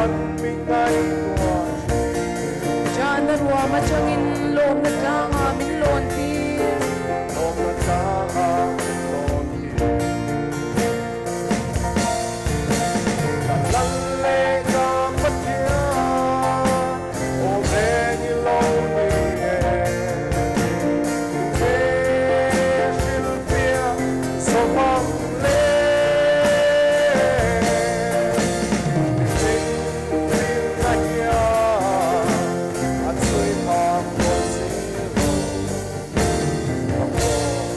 Lalpan min ngaihtuah thin. Jana ruam atangin lawmna tlangah min lawn tir. Lawmna tlangah min lawn tir. Ka Lal leh ka Pathian, aw reng i lo ni e. Tunge hrilhfiah zawm ang le? Mihring rinna hian a chhui phak dawn si lo. Ka pawh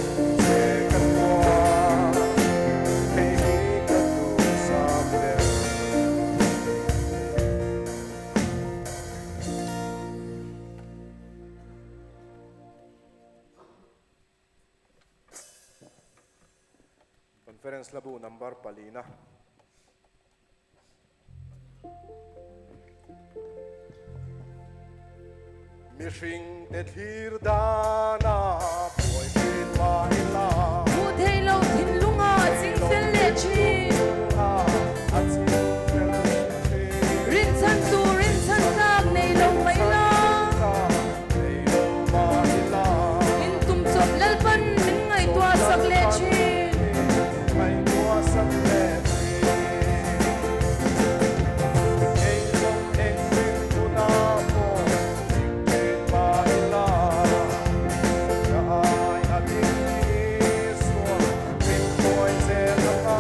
che ka tuar, hei hi ka duhsam ber. Conference hlabu number palina. Mihring te thlir dana buai thin mah ila. Hmuh theih loh thinlunga a ching fel leh thin. A ching fel leh thin. Rinchhan tur rinchhan tlak nei lo mah ila. Nei lo mah ila. In tum chawp Lalpan min ngaihtuah sak leh thin. Ngaihtuah sak leh thin. Kei zawng eng ring hunah pawh dik thin mah ila. Ka ai a ding Isua min hruai zel anga.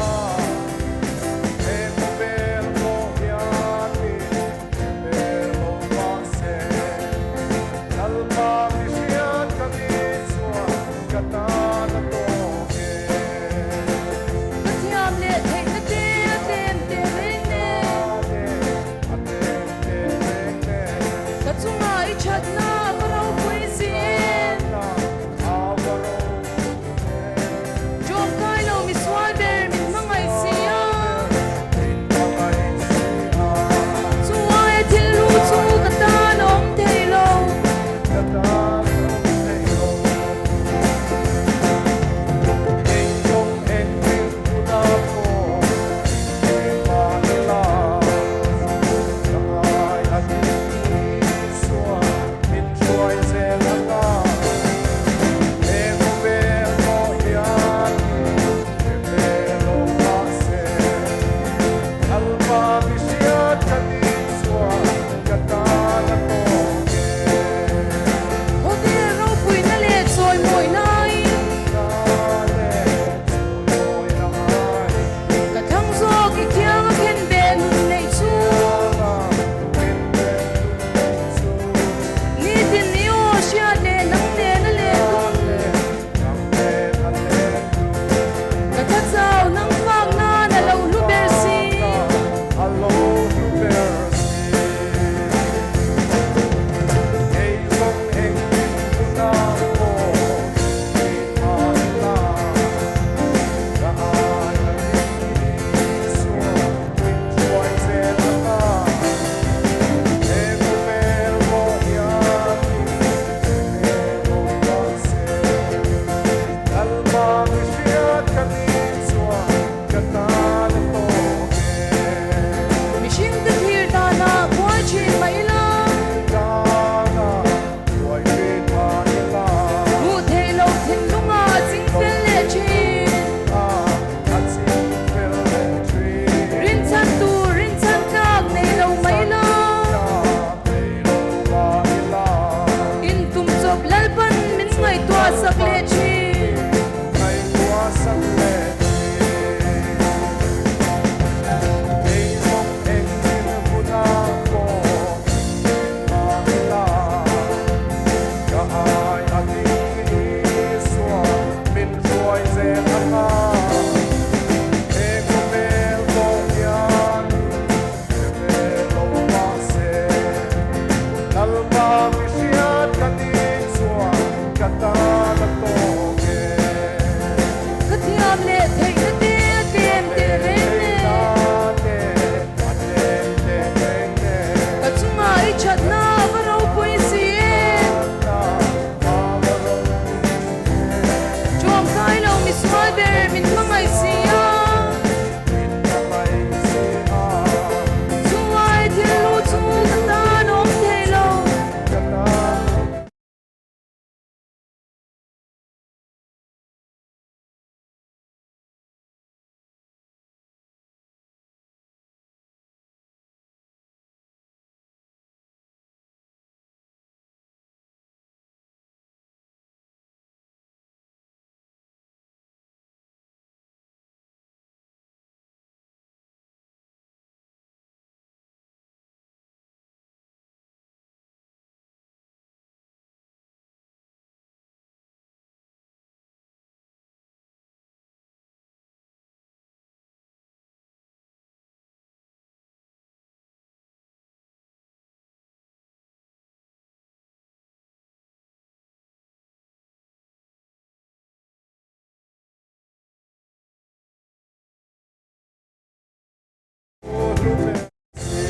hlu ber si.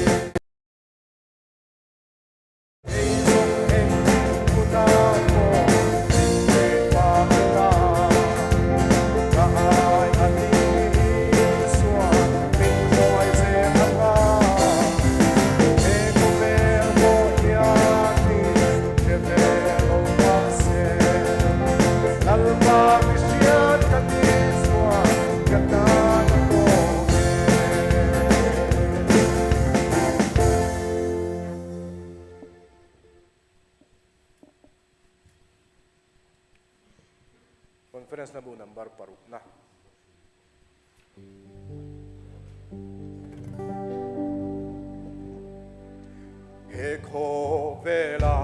Ei zawng eng hunah pawh min pe pa kita. Ka ai a ni Isua min hruai zel anga. He khawvel pawh hian min hre ve lo mah se. Lalpa mi hriat ka ni chuan ka tan a tawk e. Conference na bu number parukna. He khawvela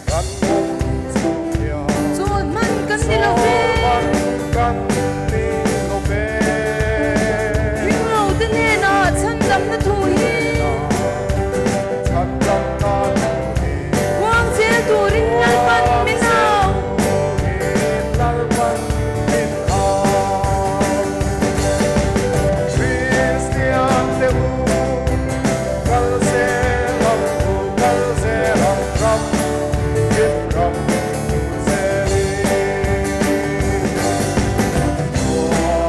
kan awm chhung hian. Chawl hman kan ni lo ve. Chawl hman kan ni lo ve. Ringlo te hnenah chhandamna thu hi. Chhandamna thu hi. Huang zel turin Lalpan min au. Huang zel turin Lalpan min au. Kristian te u, kal zel ang u, kal zel ang ram, in ram tur zelin.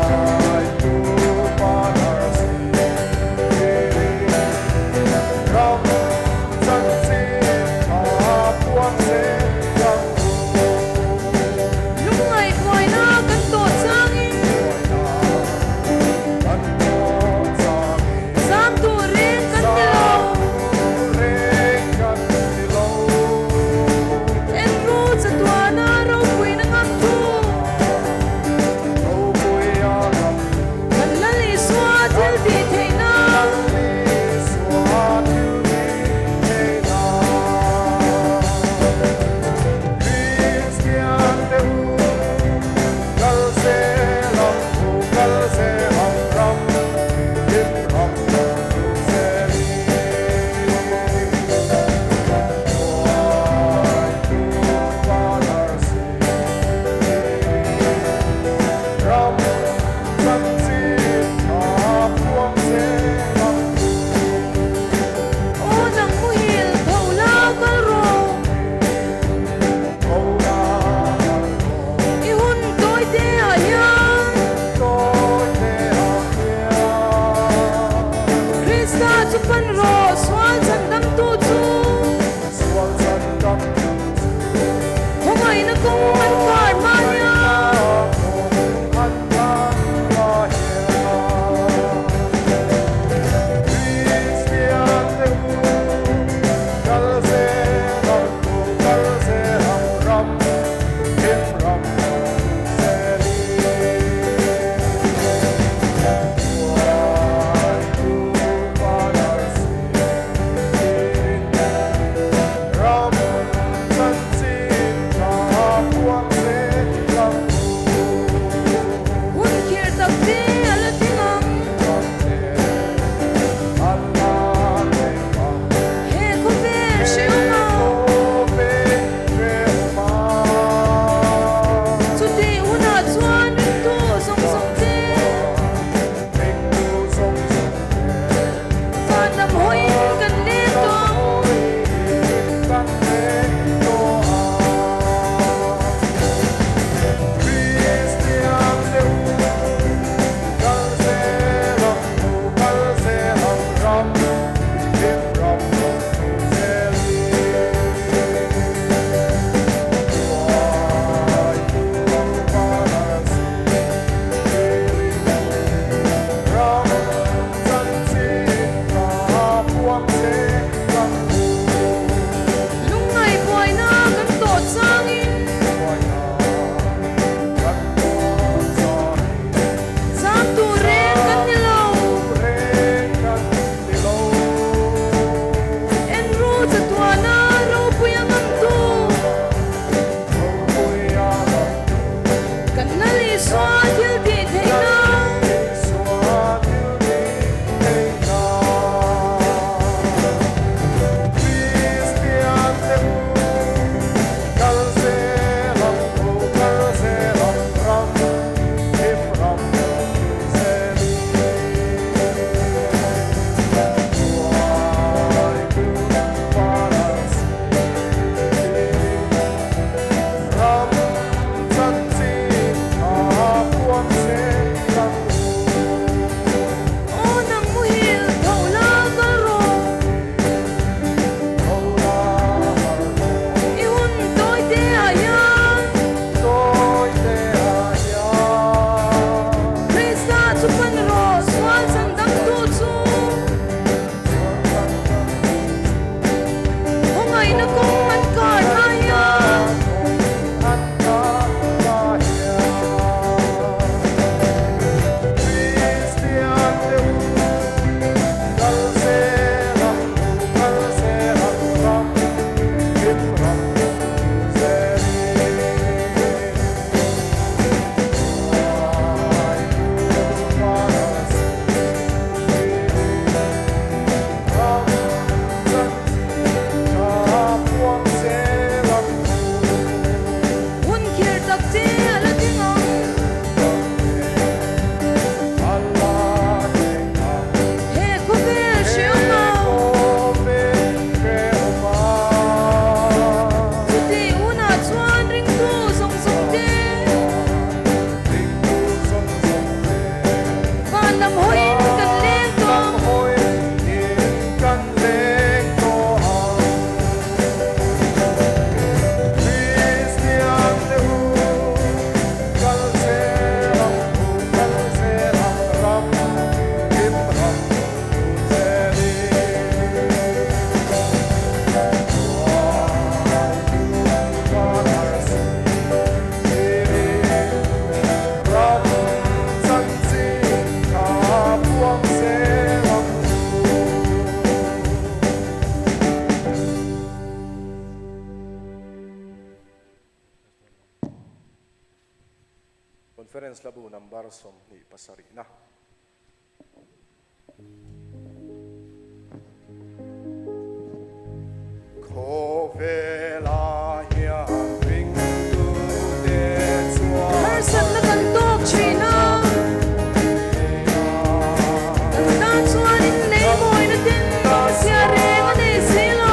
Hruaitu Panarsi, ram chanchin tha puang zel ang u. Lungngaih buaina kan tawh changin. Buaina kan tawh changin. Zam tur reng kan ti lo. Zam tur reng kan ti lo. En ru chatuana ropuina ngam thu. Ropuia ngam thu. Kan Lal Isua thil tih theihna. Lal Isua thil tih theihna. Kristian te u, kal zel ang u, kal zel ang ram, him ram tur zelin. Hruaitu Panarsi, ram chanchin tha puang zel. Advance Hlabu number 27 na. Khawvelah hian ringtute chuan Harsatna kan tawk thin a, kan tan chuan innei mawina ten awmzia reng a nei si lo.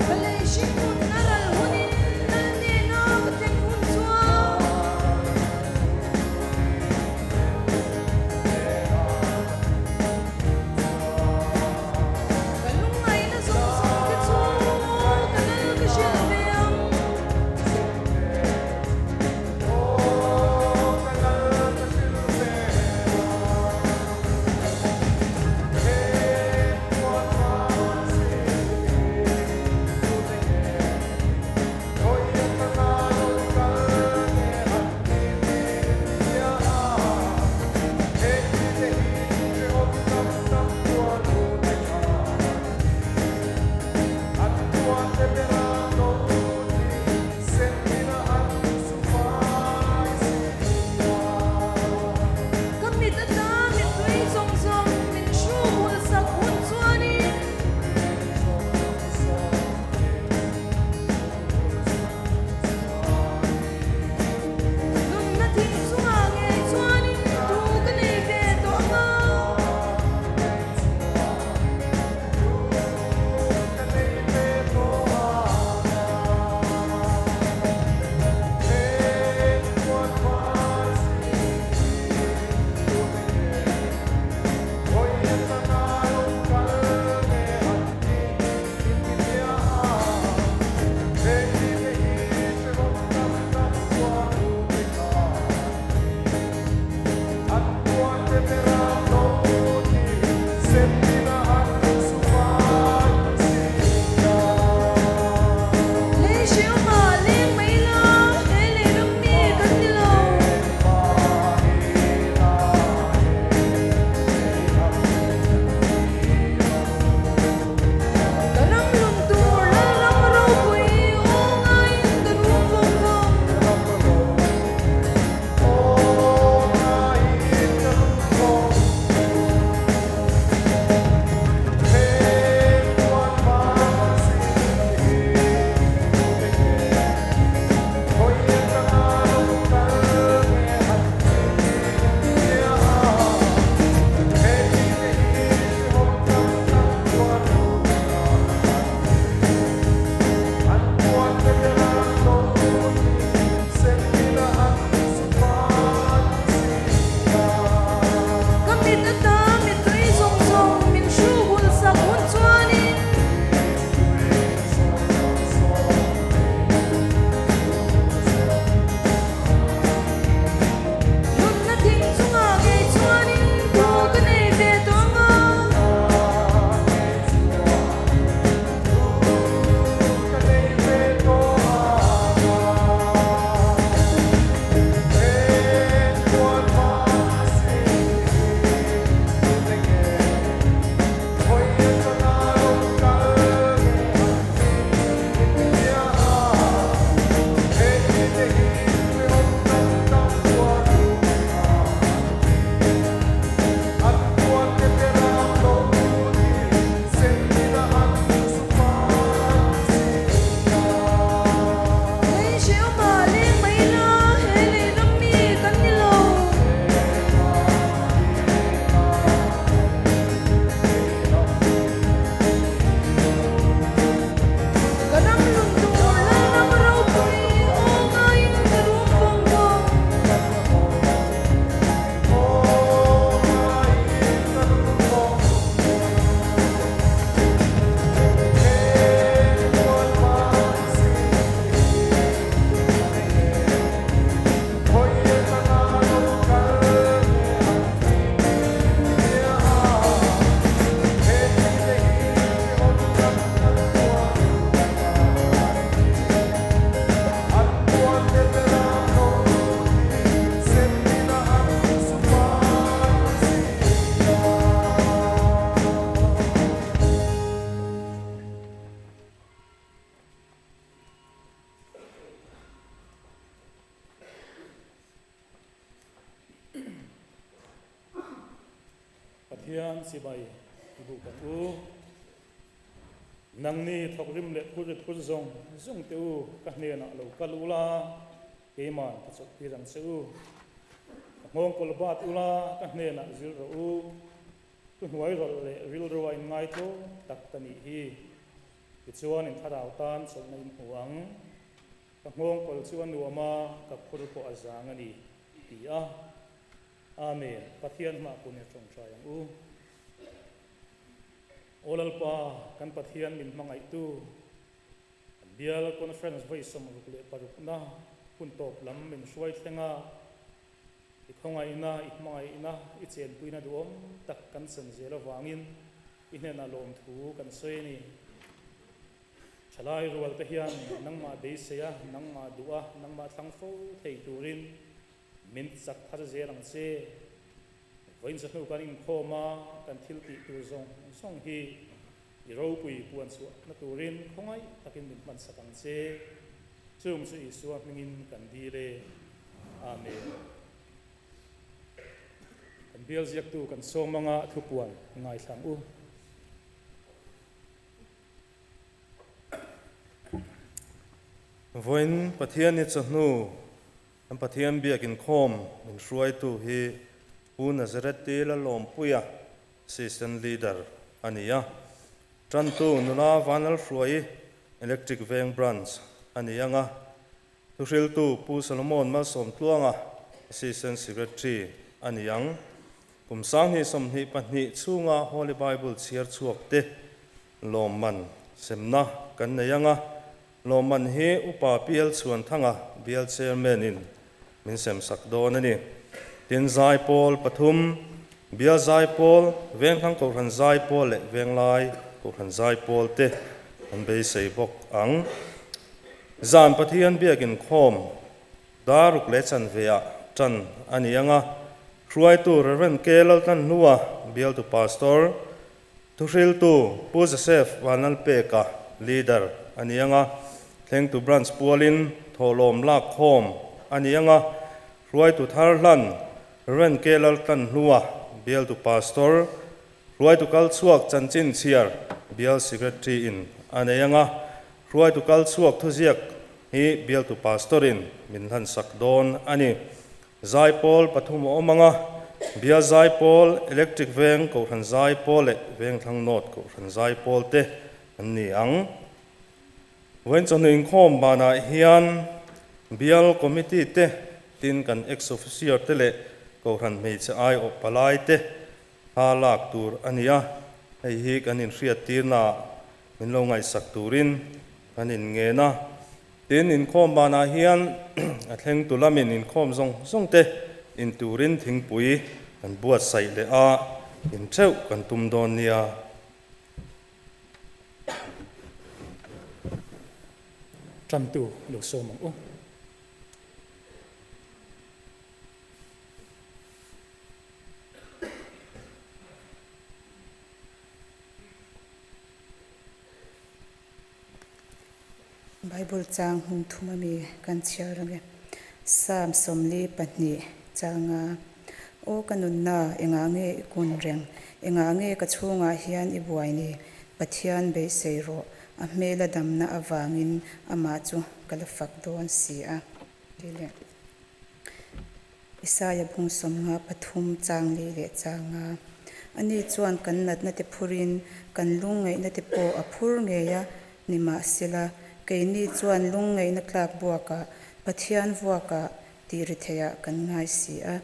Ka lei hringnun a ral hunin Lal hnena ka thlen hun chuan. Ka lungngaihna zawng zawng te chu ka lal ka hrilh ve ang. Ka mit ata mittui zawng zawng min hru hul sak hun chuanin. Nunna thing chungah ngei chuanin thu ka nei ve tawh ang a. Lei hriamah leng mai la, he lei ram mi kan ni lo. Ka ram lun tur Lalram ropui aw ngaiin ka rum vawng vawng. Pathian chibai i buk ang u. Nangni thawkrim leh phur ri phur zawng zawng te u ka hnenah lo kal ula, keiman ka chawlhtir ang che u. Ka nghawngkawl bat ula, ka hnenah zir rawh u. Thuhnuai rawlh leh rilrua inngaithlawm tak ka nih hi. Tichuan in thlarau tan chawlhna in hmu ang. Ka nghawngkawl chu a nuam a, ka phur pawh a zang a ni, ti a. Amen. Pathian hmah kun i tawngtai ang u. Aw Lalpa, kan Pathian min hmangaihtu, kan Bial Conference vawi 66na hun tawp lam min hruai thleng a, i khawngaihna, i hmangaihna, i chenpuina duhawm tak kan chan zel avangin i hnenah lawmthu kan sawi a ni. Thalai rual te hian nangmah beisei a, nangmah duh a, nangmah thlang fo thei turin min chak thar zel ang che. Vawiin zahnu kan inkhawm a, kan thil tih tur zawng zawng hi i ropui puan chhuahna turin khawngaih takin min hmansak ang che. Chung chu Isua hmingin kan dil e. Amen. Kan bial ziaktu kan sawm anga thupuan ngaithlang u. Vawiin Pathian ni chawhnu kan Pathian biak inkhawm min hruaitu hi Pu Nazareth Lalawmpuia, Assistant Leader a ni a. Tantu nula Vanlalhruaii, Electric Veng Branch a ni ang a. Thuhriltu Pu Solomon Malsawmtluanga, Assistant Secretary a ni ang. Kum 2022 chhunga Holy Bible chhiar chhuak te lawmman semna kan nei ang a, lawmman hi Upa Pial Chhuanthanga Bial Chairman in min semsak dawn a ni. Tin, Zaipawl pathum, Bial Zaipawl, Vengthlang Kohhran Zaipawl leh Venglai Kohhran Zaipawl te an beisei bawk ang. Zan Pathian biak inkhawm dar ruk leh chanve ah tan a ni ang a, hruaitu Rev. K. Laltlanhlua, bialtu Pastor, thuhriltu Pu Joseph Vanlalpeka, Leader a ni ang a, thlengtu Branch pualin thawhlawm lak khawm a ni ang a, hruaitu thar hlan Rev. K. Laltlanhlua, bialtu Pastor, hruaitu kalchhuak chanchin chhiar Bial Secretary in a nei ang a, Hruaitu kal chhuak thuziak hi bialtu pastor-in min hlansak dawn a ni. Zaipawl pathum a awm ang a, Bial Zaipawl, Electric Veng Kohhran Zaipawl leh Vengthlang North Kohhran Zaipawl te an ni ang. Vawiin chawhnu inkhawm banah hian Bial Committee te, tin kan ex-officio te leh Kohhran hmeichhe aiawh palai te hma lak tur a ni a, hei hi kan inhriattirnaah min lo ngaihsak turin kan inngen a. Tin, inkhawm banah hian a thlengtu lamin inkhawm zawng zawng te in turin thingpui kan buatsaih leh a, in theuh kan tum dawn nia. Tantu lo sawm ang u. Bible chang hmun thum ami kan chhiar ange. Psalm 42 changa, Aw ka nunna, engah nge i kun reng? Engah nge ka chhungah hian i buai ni? Pathian beisei rawh, a hmela damna avangin amah chu ka la fak dawn si a, ti leh. Isaia bung 53 chang li leh chang a. Ani chuan kan natna te phurin kan lungngaihna te pawh a phur ngei a, nimahsela, keini chuan lungngaihna tlak buakah, Pathian vuakah tih ri theiah kan ngai si a.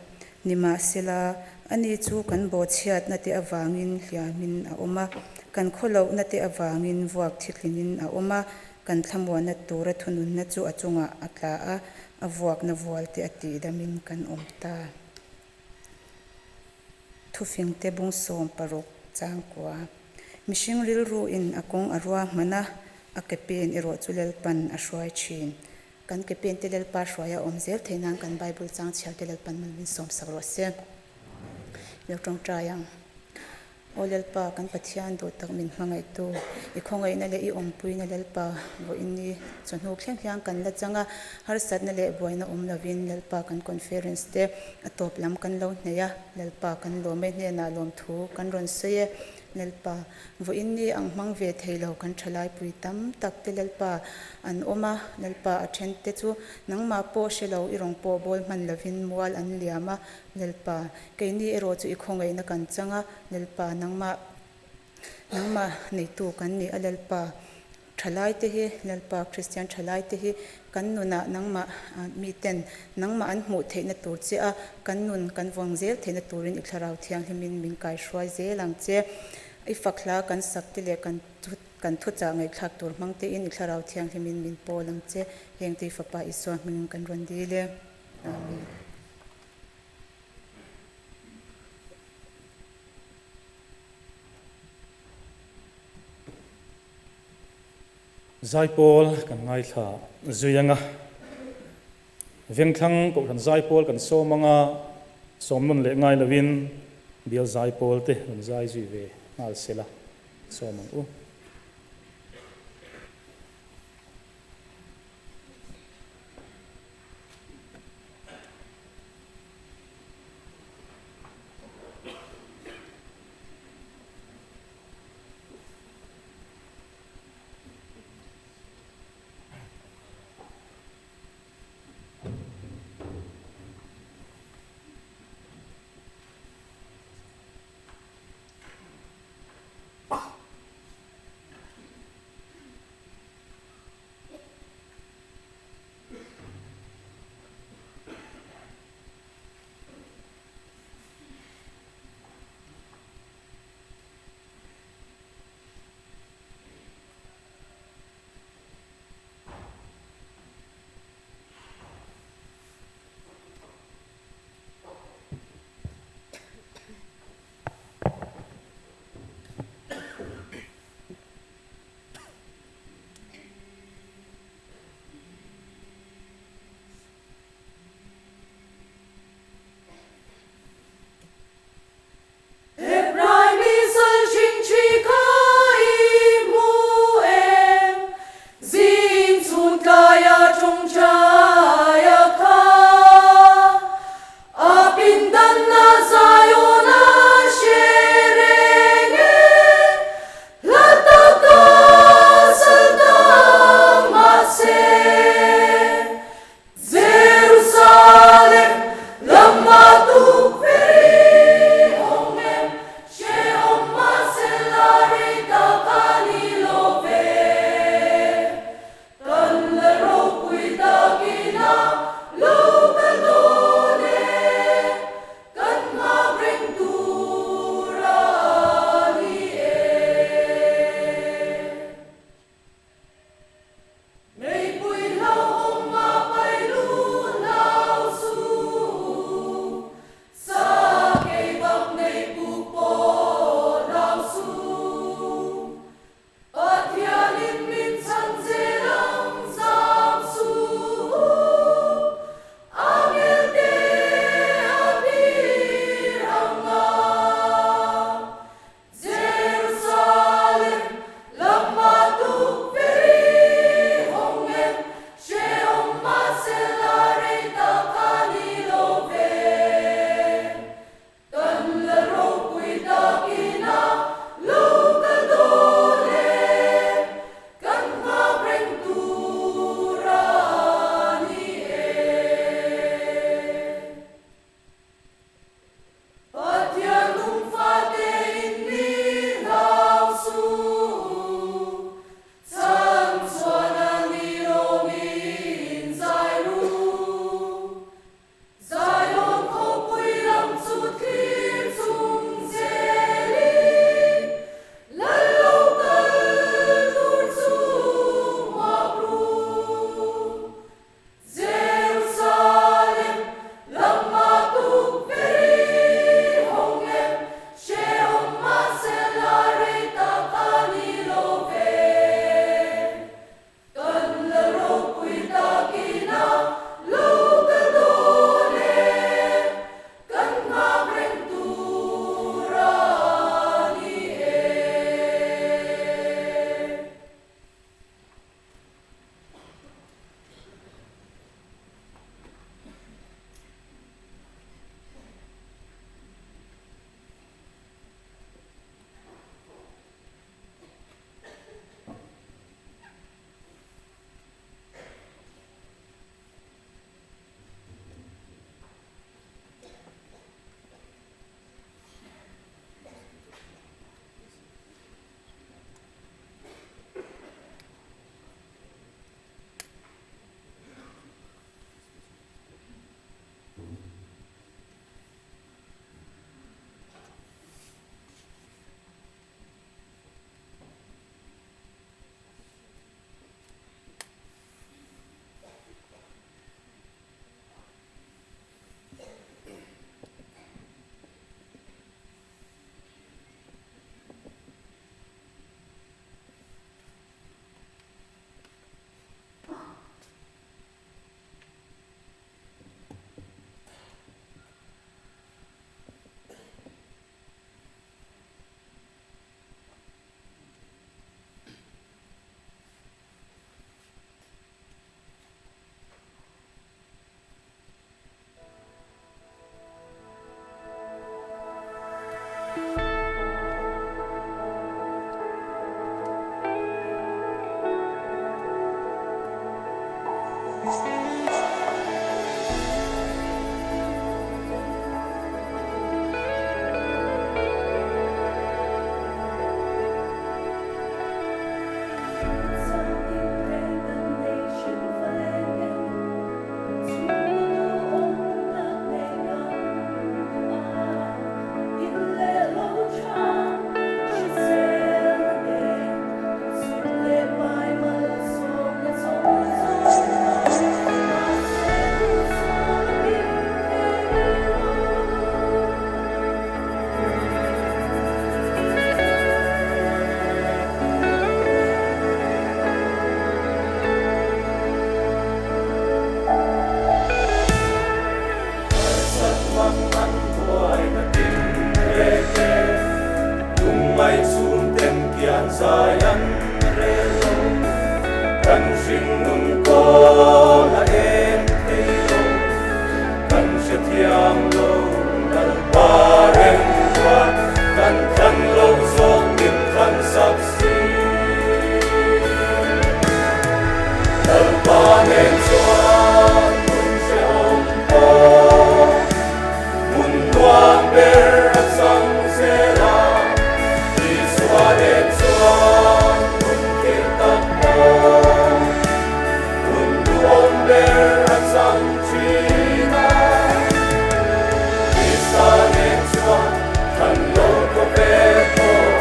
Nimahsela, ani chu kan bawhchhiatna te avangin hliamin a awm a, kan khawlohna te avangin vuak thitlinin a awm a, kan thlamuanna tura thununna chu a chungah a tla a, A vuakna vual te a tih damin kan awm ta. Thufingte bung 16 changkua. Mihring rilru in a kawng a rua hman a, a ke pen erawh chu Lalpan a hruai thin. Kan ke pen te Lalpa hruai a awm zel theih nan kan Bible chang chhiar te Lalpan mal min sawmsak rawh se. Lo tawngtai ang. Aw Lalpa, kan Pathian duh tak min hmangaihtu, i khawngaihna leh i awmpuina Lalpa, vawiin ni chawhnu thleng hian kan la chang a, harsatna leh buaina awm lovin Lalpa kan conference te a tawp lam kan lo hneih a, Lalpa kan lawm e hnenah lawmthu kan rawn sawi e. Lalpa, vawiin ni ang hmang ve thei lo kan thalaipui tam tak te Lalpa an awm a, Lalpa a then te chu nangmah pawh hre lo i rawn pawh bawl hman lovin mual an liam a, Lalpa, keini erawh chu i khawngaihna kan chang a, Lalpa, nangmah nangmah neitu kan ni a Lalpa, thalai te hi Lalpa Kristian thalai te hi kan nunah nangmah miten nangmah an hmuh theihna tur che a, kan nun kan vawng zel theihna turin i thlarau thianghlimin min kaihruai zel ang che. I fak hla kan sak te leh kan kan thuchah ngaihthlak tur hmang tein i thlarau thianghlimin min pawl ang che. Heng te i Fapa Isua hmingin kan rawn dil e. Amen. Zaipawl kan ngaithla zui anga, Vengthlang Kohhran Zaipawl kan sawm anga, sawm nawn leh ngai loin Bial Zaipawl te rawn zai zui ve nghal sela sawm ang u. zai an rel lo, kan hringnun kawl a en thei lo, kan hrethiam lo Lalpa remruat, kan thlan lo zawk min thlan sak si. Lalpa nen chuan hmun hrehawm pawh hmun nuam ber a chang zel a, Isua nen chuan hmun khirh tak pawh hmun duhawm ber a chang thin a. Krista nen chuan thlan lo khawvel pawh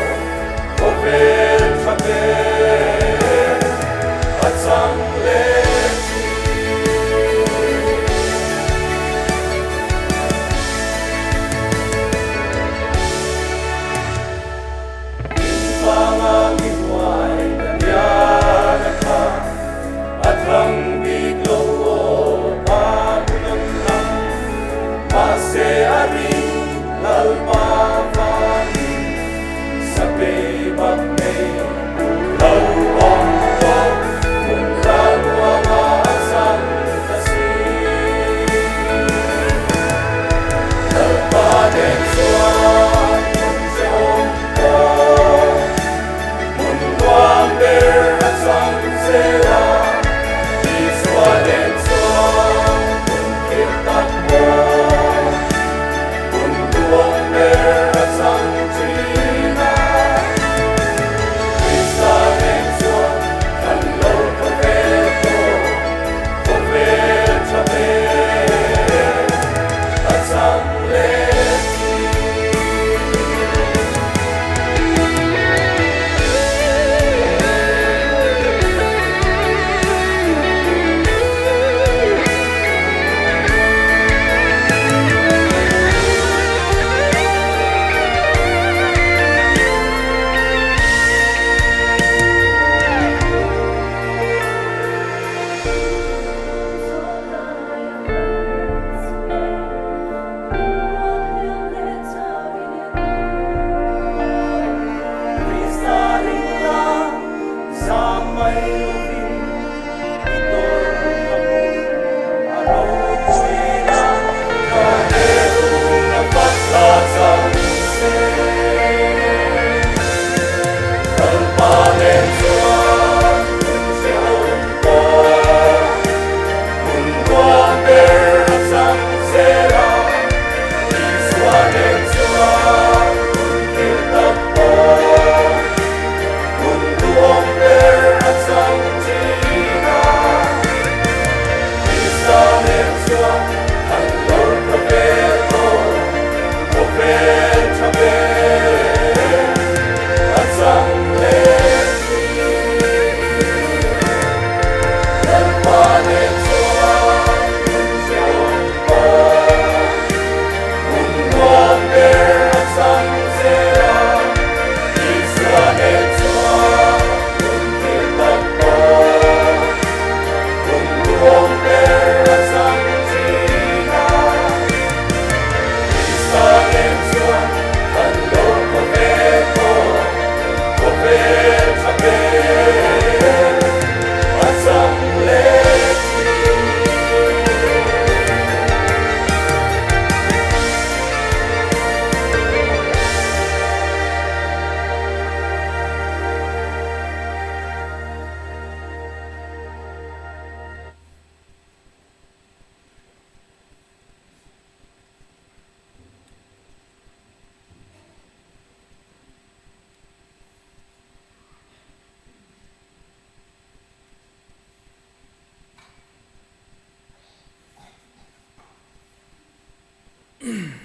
khawvel tha ber a chang leh thin. Infanga mi huai Daniela kha a thlang bik lo aw Babulon lam, mahse a ring Lalpa vangin sakei bak nei lo awm pawh hmun ral ruanga a chang ta si. Lalpa nen chuan hmun hrehawm pawh hmun nuam ber a chang zel a, Isua nen chuan hmun khirh tak pawh hmun duhawm ber a chang thin a. Krista nen chuan kan lo khawvel pawh khawvel tha ber a chang leh thin. Krista ring la, zam mai lovin i tawrhna hmun a ropui la, ka hnehna fak la chang se. Lalpa nen chuan hmun hrehawm pawh hmun nuam ber a chang zel a, Isua nen chuan hmun khirh tak pawh hmun duhawm ber a chang thin a. Krista nen chuan kan lo khawvel pawh khawvel tha ber a chang leh thin. Lalpa nen chuan hmun hrehawm pawh hmun nuam ber a chang zel a, Isua nen chuan hmun khirh tak pawh hmun duhawm ber a chang thin a. Krista nen chuan kan lo khawvel pawh khawvel tha ber a chang leh thin.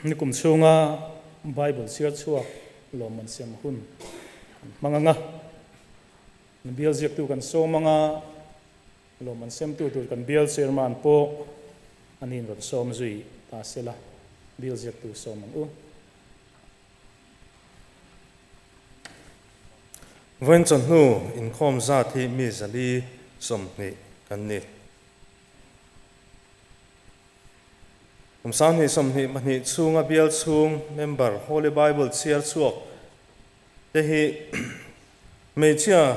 Nikum chhunga Bible chhiar chhuak lawmman sem hun kan hmang ang a, kan bial ziaktu kan sawm ang a, lawmman semtu tur kan bial chairman pawh a niin rawn sawm zui ta sela, bial ziaktu sawm ang u. Vawiin chawhnu inkhawm zat hi mi 420 kan ni. Kum 2022 chhunga bial chhung member Holy Bible chhiar chhuak te hi Hmeichhia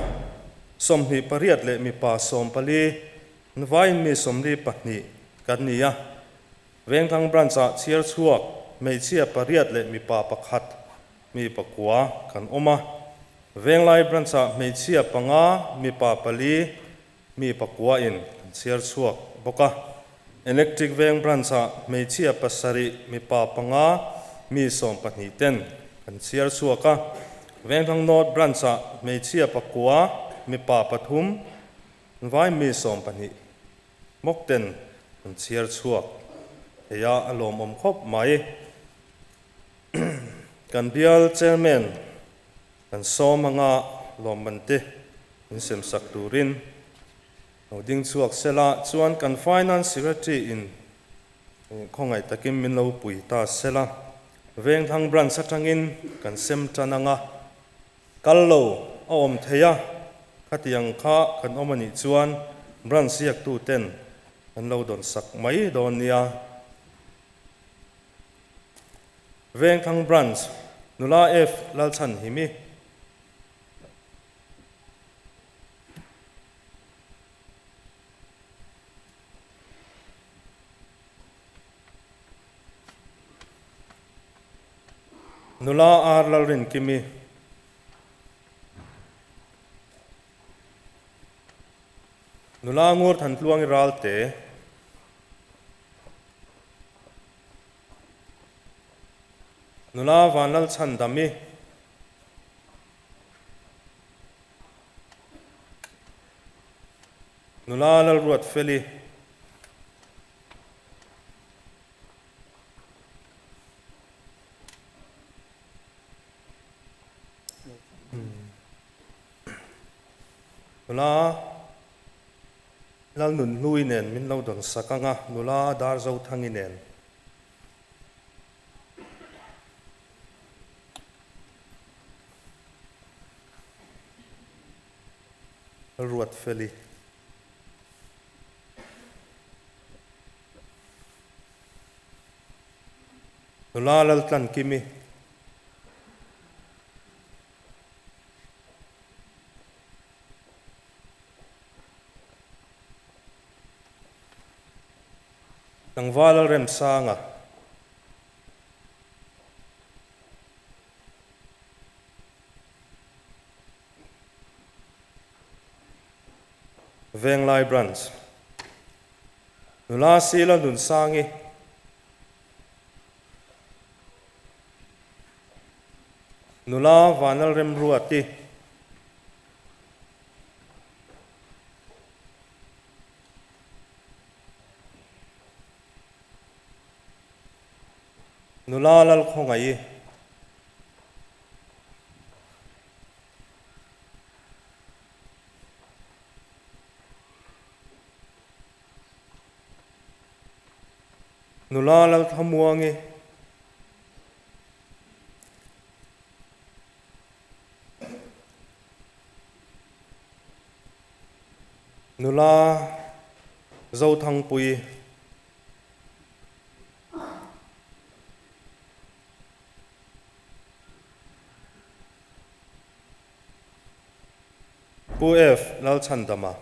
28 leh mipa 14, nvaiin mi 42 kan ni a. Vengthlang Branch-ah chhiar chhuak hmeichhia pariat leh mipa pakhat, mi pakua kan awm a. Venglai Branch-ah hmeichhia panga, mipa pali, mi pakua in kan chhiar chhuak bawk a. Electric Veng Branch-ah hmeichhia pasarih, mipa panga, mi 12 ten kan chhiar chhuak a. Vengthlang North Branch-ah hmeichhia pakua, mipa pathum, vai mi 12 bawk ten kan chhiar chhuak thei a, a lawmawm khawp mai. Kan bial Chairman kan sawm anga lawmman te min sem sak turin lo ding chhuak sela, chuan kan Finance Secretary in khawngaih takin min lo pui ta sela. Vengthlang Branch atangin kan sem tan anga kal lo a awm thei a, khatiang kha kan awm anih chuan branch ziak tu ten an lo dawn sak mai dawn nia. Vengthlang Branch Nula F Lalchhan Himi. Nula R Lalrin Kimi. Nula Ngur Than Tluangi Ralte. Nula Vanlal Chhan Dami. Nula Lalruat Feli. Nula Lalnun Hlui nen min lo dawn sak anga, nula Darzo Thangi nen. Ruat Feli. Nula Laltlan Kimi. Tlangval Lalremsanga. Venglai Branch. Nula Sila Nunsangi. Nula Vanal Remruati. Nula Lalkhawngaih. Nula Lalthamuangi. Nula Zothangpui. Pu F Lalchhandama.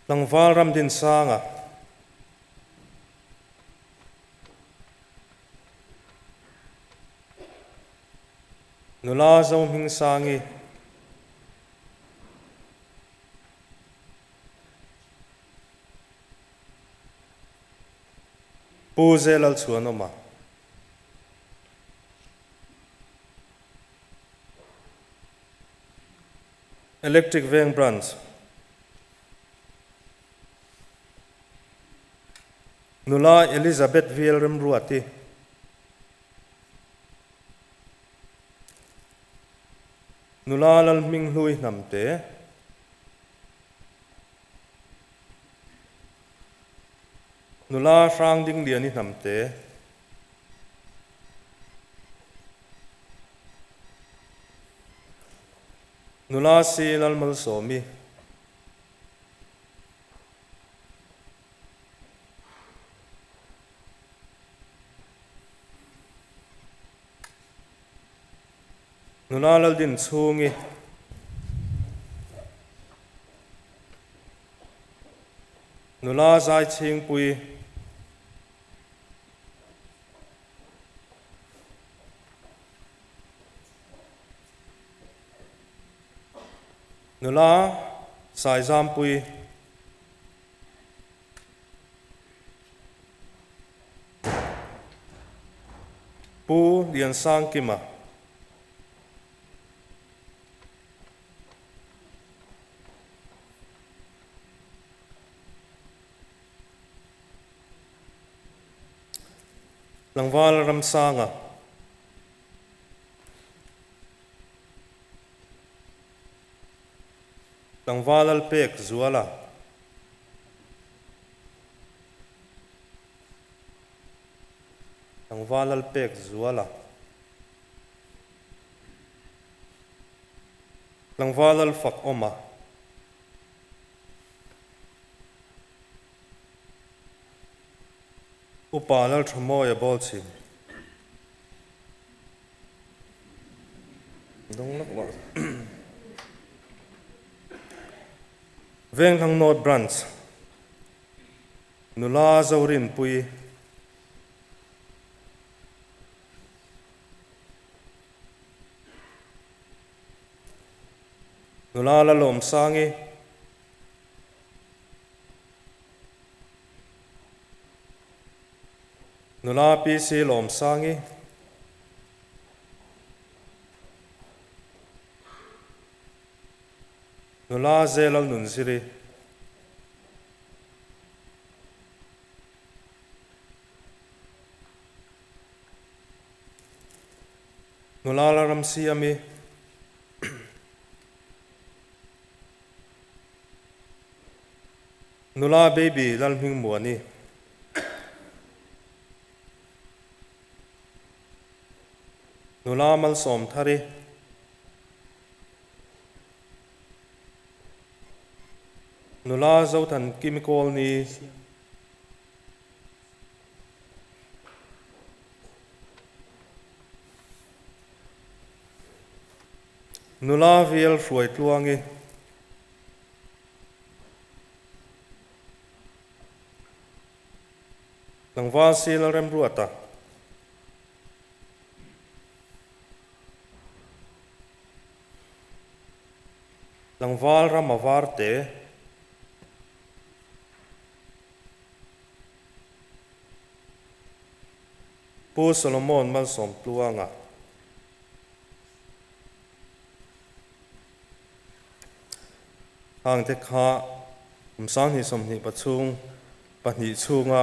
Tlangval Ramdinsanga. Nula Zohmingsangi. Pu Zelalchhuanawma. Electric Veng Branch. Nula Elizabeth V L Remruati. Nula Lalhminghlui Hnamte. Nula Hrangdingliani Hnamte. Nula C Lalmalsawmi. Nula Laldinchhungi. Nula Zaichhingpuii. Nula Saizampuii. Pu Liansangkima. Tlangval Ramsanga. Tlangval Lalpek Zuala. Tlangval Lalpek Zuala. Tlangval Lalfak Awma. Upa Lalthamawia Bawlchhim. Vengthlang North Branch Nula Zorinpui. Nula Lalawmsangi. Nula PC Lawmsangi. Nula Zelal Nunziri. Nula Laramsiami. Nula Baby Lalhmingmuani. Nula Malsawmthari. Nula Zothan Kimikawlni. Nula Vial Hruaitluangi. Tlangval Sil Remruata. Tlangval Rama Varte. Pu Solomon Malsawmtluanga. Hangte kha kum 2023 chhunga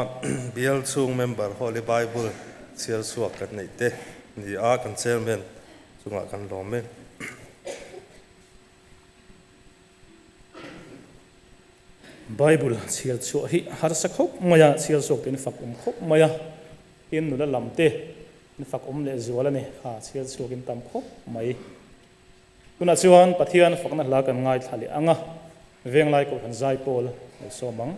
bial chhung member Holy Bible chhiar chhuak kan neih te ni a kan chairman chungah kan lawm e. Bible chhiar chhuah hi harsa khawp mai a, chhiar chhuak te in fak awm khawp mai a, tin nula lam te in fak awm leh zual a ni, kha chhiar chhuak in tam khawp mai. Tunah chuan Pathian fakna hla kan ngaithla leh ang a, Venglai Kohhran Zaipawl lo sawm ang.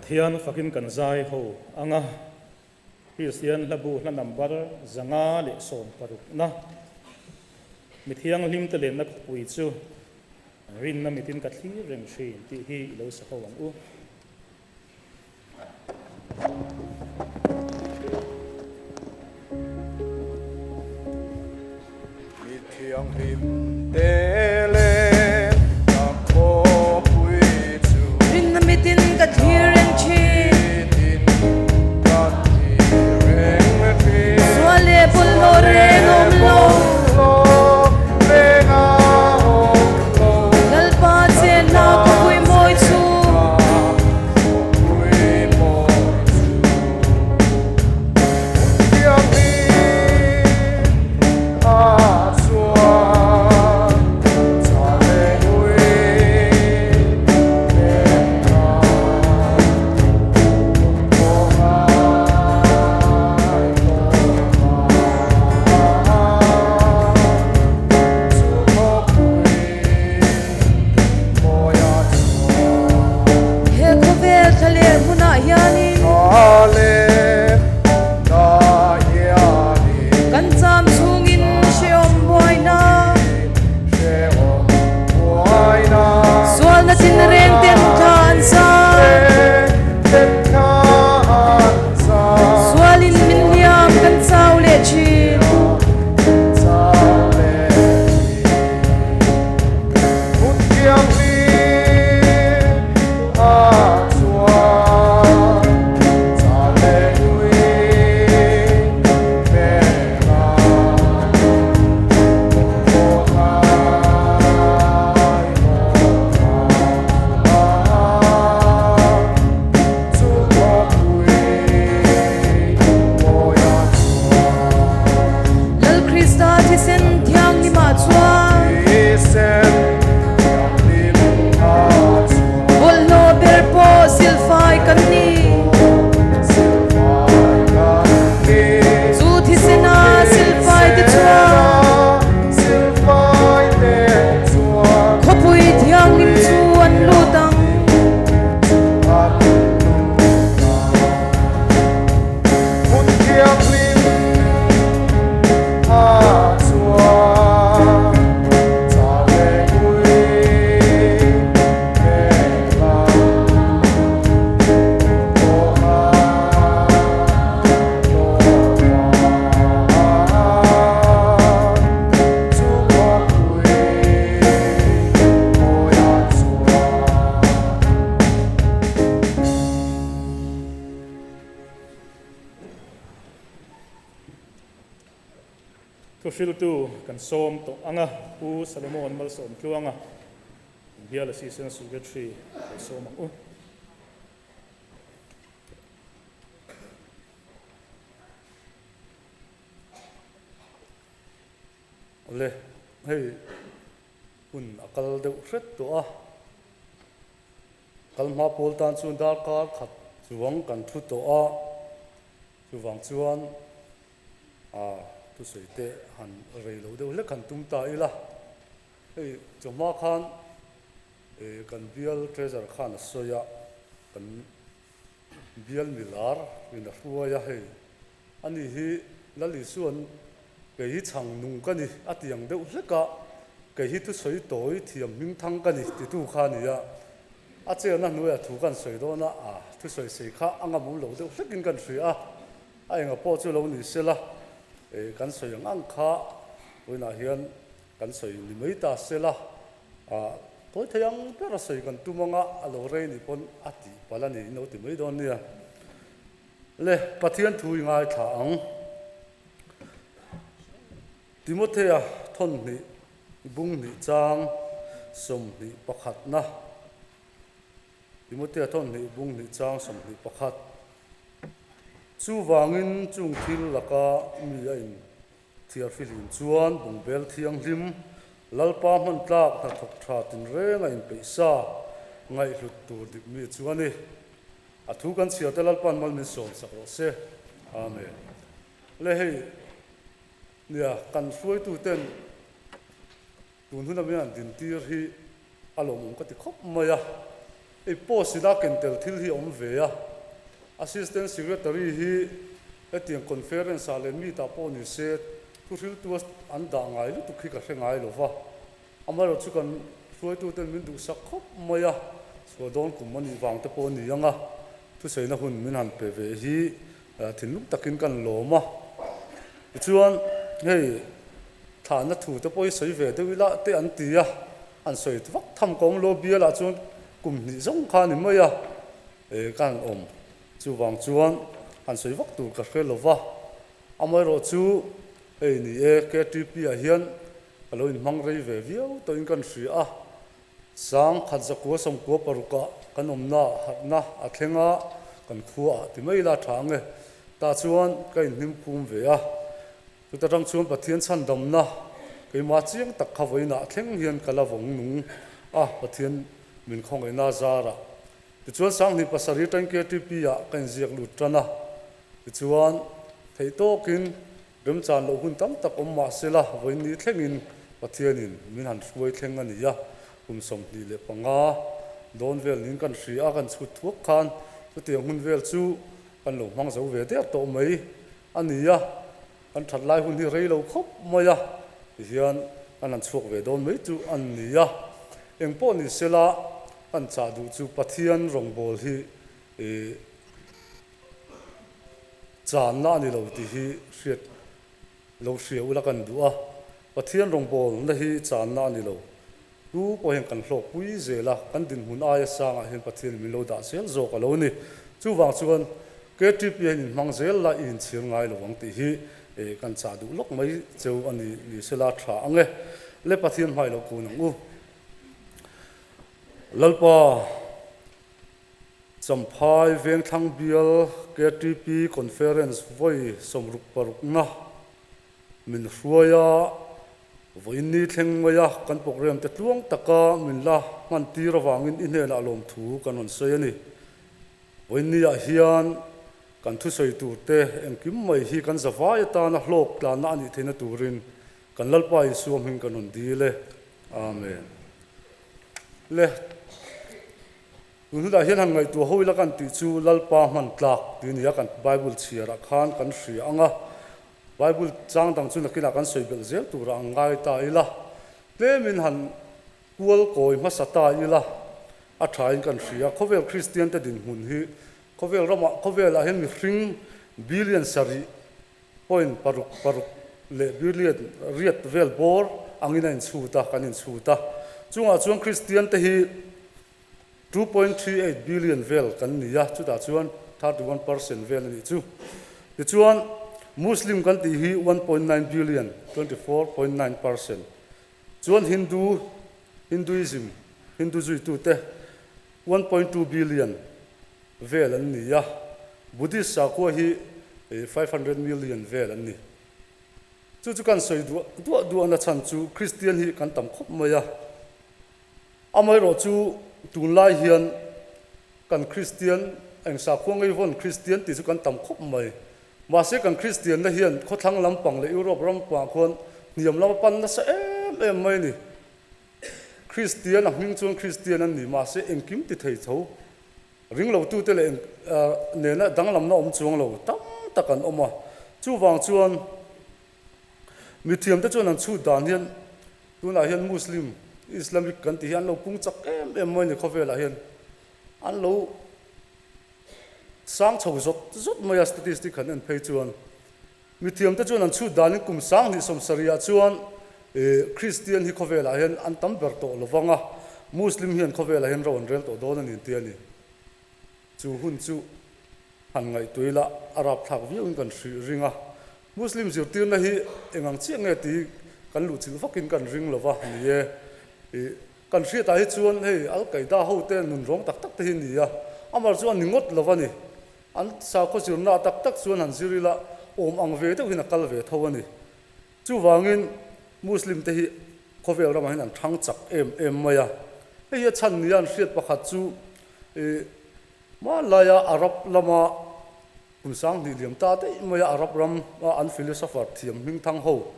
Pathian fakin kan zai ho ang a, Kristian hlabu hla number 560 na Mi thianghlim te lenna khawpui chu rinna mitin ka thlir reng thin tih hi i lo sa ho ang u. Mi thianghlim te leh ka khawpui chu. Rinna mitin ka thlir reng thin. Mitin ka thlir reng thin. Sual leh bawlhhlawh reng a awm lo. Bawlhhlawh reng a awm lo. Lalpa chenna khawpui mawi chu. He khawvel thlaler hmunah hianin kan cham chhungin hrehawm buaina, sualna tin reng ten thla an zar. Sualin min hliam kan chau leh thin. Lal Krista thisen thianghlimah chuan bawlhhlawh ber pawh silfai kan ni. Chu thisena silfai te chuan khawpui thianghlim chu an lut ang. Thuhriltu kan sawm tawh ang a, Pu Solomon Malsawmtluanga Bial Assistant Secretary kan sawm ang u. Awle, hei hun a kal deuh hret tawh a, kal hma pawl tan chuan darkar khat chuang kan thu tawh a, chuvang chuan a thusawi te han rei lo deuh hlek han tum ta ila, hei chawhma khan kan bial treasurer khan a sawi a, kan bial milar in a hruai a, hei ani hi Lal Isua'n kei hi chhang nung ka ni a ti ang deuh hlek a, kei hi thusawi tawi thiam hming thang ka ni titu kha a ni a, a chenna hnuaiah thu kan sawi dawn a, a thusawi sei kha a ngamawm lo deuh hlekin kan hria a, a enga pawh chu lo ni sela, kan sawi ang ang kha vawiinah hian kan sawi ni mai ta sela, tawi thei ang ber a sawi kan tum anga a lo rei nih pawn a tih palh a ni in lo ti mai dawn nia. Le, Pathian thu i ngaithla ang. Timothea thawnhnih bung hnih chang 21 na. Timothea thawnhnih bung hnih chang 21. Chuvangin chung thil laka mi a in thiarfihlim chuan bungbel thianghlim, Lalpa hman tlak hnathawk tha tinreng a inpeih sa ngaihhlut tur dik mi chu a ni. A thu kan chhiar te Lalpa'n mal min sawm sak rawh se. Amen. Le hei nia kan hruaitu ten tun hun a min han din tir hi a lawmawm ka ti khawp mai a. Hei post ina ken tel thil hi a awm ve a, Assistant Secretary hi hetiang conference ah leh meet ah pawh ni se thuhriltu an dah ngai lutuk hi ka hre ngai lo va, amaherawhchu kan hruaituten min duhsak khawp mai a, chhuah dawn kum a nih vang te pawh a ni ang a, thusaina hun min han pe ve hi thinlung takin kan lawm a. Tichuan hei thlahna thu te pawh hi sawi ve deuh ila te an ti a, an sawi vak tham ka awm lo bialah chuan kum hnih zawng kha a ni mai a, ka han awm. Chuvang chuan han sawi vak tur ka hre lo va, amaherawhchu hei ni e KTP ah hian ka lo inhmang rei ve viau tawhin kan hria a, Sang khat zakua sawmkua parukah kan awmna harhna a thleng a, kan khua ah ti mai la tha ang e. Tah chuan ka inhnim phum ve a, chuta tang chuan Pathian chhandamna keimah chiang tak kha vawiinah thleng hian ka la vawng nung a, Pathian min khawngaihna zarah. Tichuan Sanghnih pasarih tang KTP ah ka inziak lut tan a, tichuan theih tawkin Remchan loh hun tam tak awm mah sela, vawiin thlengin Pathianin min han hruai thleng a ni a, kum 25 dawn vel niin kan hria a, kan chhut thuak khan chutiang hun vel chu kan lo hmang zo ve der tawh mai a ni a, kan that lai hun hi rei lo khawp mai a, tihian kan han chhuak ve dawn mai chu a ni a, engpawh ni sela kan chah duh chu Pathian rawngbawl hi ih. Channa a ni lo tih hi hriat lo hria ula kan duh a, Pathian rawngbawlna hi channa a ni lo. Tu pawh hian kan hlawkpui zel a, kan dinhmun aia sangah hian Pathian min lo dah zel zawk a lo ni. Chuvang chuan KTP hian inhmang zel la i inchhir ngai lo ang tih hi kan chah duh lawk mai cheu a ni ni sela tha ang e. Le Pathian hmai lo kun ang u. Lalpa. Champhai Vengthlang Bial KTP Conference vawi 66na min hruai a, vawiinni thleng maia kan programme te tluang taka min la hman tir avangin i hnenah lawmthu kan rawn sawi a ni. Vawiinniah hian kan thusawi turte engkim mai hi kan zavai atana hlawk tlanna a nih theihna turin kan Lalpa Isua hming kan rawn dil e. Amen. Le. Tun hunah hian han ngaihtuah ho ila kan tih chu Lalpa hman tlak tih a ni a, kan Bible chhiarah khan kan hria ang a, Bible chang dang chu nakinah kan sawi belh zel turah ang ngai ta ila, tlemin han kual kawi hmasa ta ila a thain kan hria. Khawvel Kristian te dinhmun hi khawvel ramah khawvelah hian mihring billion sarih point paruk paruk leh billion riat vel bawr angin a inchhut a, kan inchhut a. Chungah chuan Kristian te hi 2.38 billion vel kan ni a, chutah chuan 31% vel a nih chu. Tichuan, Muslim kan tih hi 1.9 billion, 24.9%. Chuan Hindu, Hinduism, Hindu zuitute 1.2 billion vel an ni a, Buddhist sakhua hi 500 million vel an ni. Chu chu kan sawi duah duah duahna chhan chu Kristian hi kan tam khawp mai a. Amaherawh chu tunlai hian kan Kristian, eng sakhua ngei vawn Kristian tih chu kan tam khawp mai. Mahse kan Kristianna hian khawthlang lampang leh Europe ram pangah khuan hniam lam a pan nasa em em mai a ni. Kristian a hming chuan Kristian an ni, mahse engkim ti thei tho ringlotute leh nena danglamna awm chuang lo tam tak an awm a. Chuvang chuan Mithiamte chuan an chhut dan hian tunah hian Muslim, Islamic kan tih hi an lo pung chak em em mai a ni khawvelah hian an lo sang chho zawt zawt mai a statistic han en phei chuan. Mithiamte chuan an chhut danin kum 2070ah chuan Kristian hi khawvelah hian an tam ber tawh lo vang a, Muslim hian khawvelah hian ro an rel tawh dawn a ni an ti a ni. Chu hun chu han ngaihtuah ila a rapthlak viauin kan hrih ring a, Muslim zirtirna hi eng ang chiah nge tih kan luhchilh vakin kan ring lo va ni e. Ih, kan hriatah hi chuan hei Al Qaeda hote nun rawng tak tak te hi ni a, amah chu a ni ngawt lo va ni. An sakhaw zirna tak tak chuan han zir ila awm ang ve deuhin a kal ve tho a ni. Chuvangin Muslim te hi khawvel ramah hian an thang chak em em mai a. Hei hi a chhan nia an hriat pakhat chu ih hmanlaia Arab lama kum 2000 liam ta daih maia Arab ram a an philosopher thiam hmingthang ho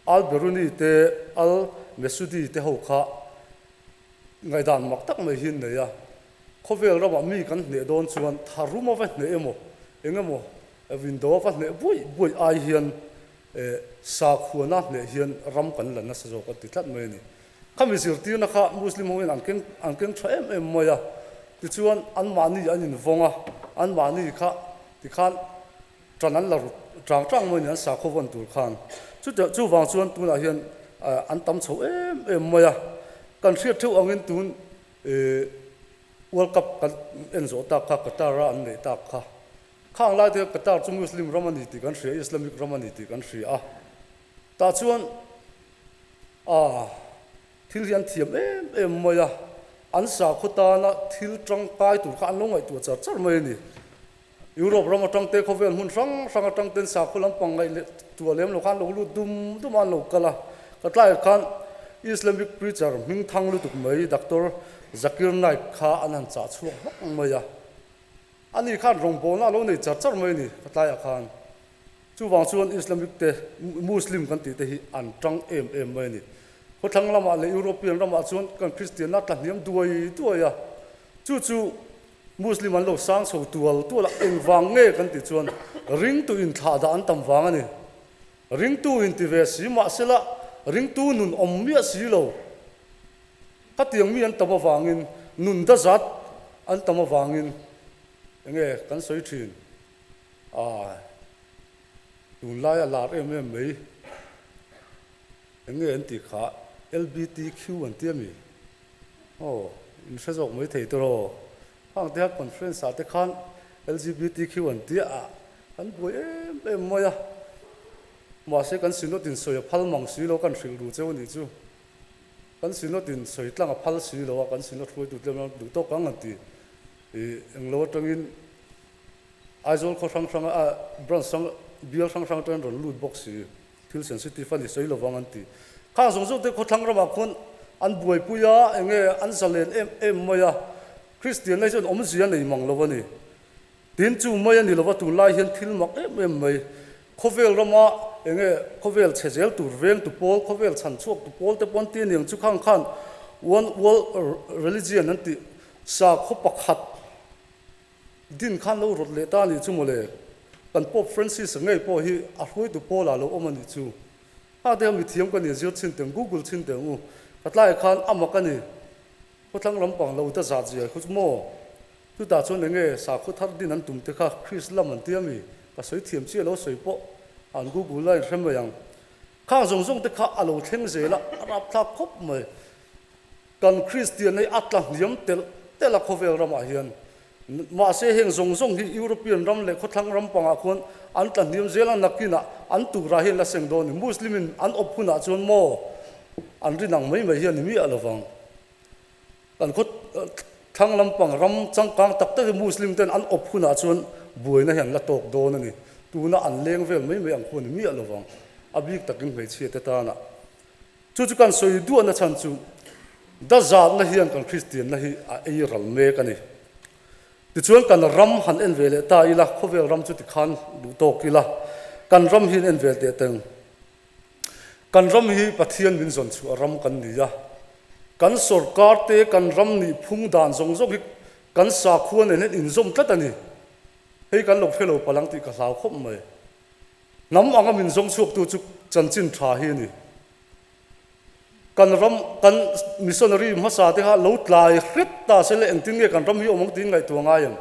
Al-Biruni te Al-Mesudi te ho kha ngaihdan mak tak mai hi an nei a. Khawvel ramah mi kan hneh dawn chuan tharum a va hneh emaw, eng emaw window a va hneh buaih buaih ai hian sakhuana hneh hian ram kan la nasa zawk a ti tlat mai a ni. Khami zirtirna kha Muslim ho hian an keng an keng tha em em mai a, tichuan anmahni an invawng a, anmahni kha tikhan ṭan an la rut ṭang ṭang mai a ni an sakhaw vawn tur khan. Chutiang chuvang chuan tunah hian an tam chho em em mai a, kan hriat theuh angin tun World Cup kan en zawh tak kha Qatar a an neih tak kha. Khang lai te kha Qatar chu Muslim ram a ni tih kan hria, Islamic ram a ni tih kan hria a. Tah chuan a thil hi an thiam em em mai a, an sakhaw tana thil tangkai tur kha an lo ngaihtuah char char mai a ni. Europe ram atang te khawvel hmun hrang hrang atang ten sakhaw lampang ngaih leh tuah lem lo khan lo lut dum dum a an lo kal a. Ka tlaiah khan Islamic preacher hming thang lutuk mai Doctor Zakir Naik kha an han chah chhuak hlawk mai a. Ani khan rawngbawlna a lo nei char char mai a ni ka tlaiah khan. Chuvang chuan Islamic te, Muslim kan tih te hi an tang em em mai a ni. Khawthlang lamah leh European ramah chuan kan Kristianna tla hniam duai duai a. Chu chu Muslim an lo sang chho tual tual a, engvang nge kan tih chuan ringtu inthlah dah an tam vang a ni. Ringtu inti ve si mahsela ringtu nun awm miah si lo. Khatiang mi an tam avangin nun dazat an tam avangin enge kan sawi thin a, tunlai a lar em em mai. Enge an tih kha LBTQ an ti a mi? Aw, in hre zawk mai thei tawh. Khang te kha conference ah te khan LGBTQ an tia a, kan buai em em mai a. Mahse kan synod in sawi a phal mang si lo, kan hrilh ru cheu a nih chu. Kan synod in sawi tlang a phal si lo a, kan synod hruaitu tlem a duh tawk ang an ti. Ih, englo atangin Aizawl khaw hrang hrang a branch hrang bial hrang hrang atangin rawn lut bawk si. Thil sensitive a ni sawi lovang an ti. Khang zawng zawng te khawthlang ramah khuan an buaipui a, eng nge an zalen em em mai a, Kristian lai chuan awmzia nei mang lo a ni. Tin chu mai a ni lova tunlai hian thil mak em em mai. Khawvel rama eng nge khawvel chhe zel tur veng tu pawl, khawvel chhan chhuak tu pawl te pawh an ti a niang chu khang khan One World Religion an tih sakhaw pakhat Din khan lo rawt leh ta a nih chu mawle. Kan Pope Francis-a ngei pawh hi a hruaitu pawlah lo awm a nih chu. Hah te mithiam ka ni zir chhin teng Google chhin teng u. Ka tlaiah khan a mak a ni. Khawthlang lampang lo ta zat zia khaw chu maw. Chutah chuan enge sakhaw thar din an tum te kha Christ lam an tia mi? Ka sawi thiam chiah lo sawi pawh an Google a inhrem mai ang. Khang zawng zawng te kha a lo thleng zel a, a rapthlak khawp mai. Kan Kristian hi a tla hniam telh telh a khawvel ramah hian. Mahse heng zawng zawng hi European ram leh khawthlang ram pangah khuan an tla hniam zel a, nakinah an turah hian la seng dawn a ni. Muslim in an awp hunah chuan maw an rin ang mai mai hian ni miah lovang. Kan khawthlang lampang ram changkang tak tak hi Muslim ten an awp hunah chuan buaina hi an la tawk dawn a ni. Tuna an leng vel mai mai ang khuan ni miah lovang. A bik takin hmeichhia te tanah. Chu chu kan sawi duahna chhan chu dazatna hian kan Kristianna hi a ei ral mek a ni. Tichuan kan ram han en ve leh ta ila, khawvel ram chu tikhan duh tawk ila, kan ram hi an en ve teh teng. Kan ram hi Pathian min zawn chhuah ram kan ni a, kan sorkar te kan ram nih phung dan zawng zawng hi kan sakhua nen hian inzawm tlat a ni. Hei kan lo hre lo palang tih ka hlau khawp mai. Hnam anga min zawng chhuaktu chu chanchin tha hi a ni. Kan ram, kan missionary hmasa te kha lo tlai hret ta se le engtin nge kan ram hi awm ang tiin ngaihtuah ngai ang.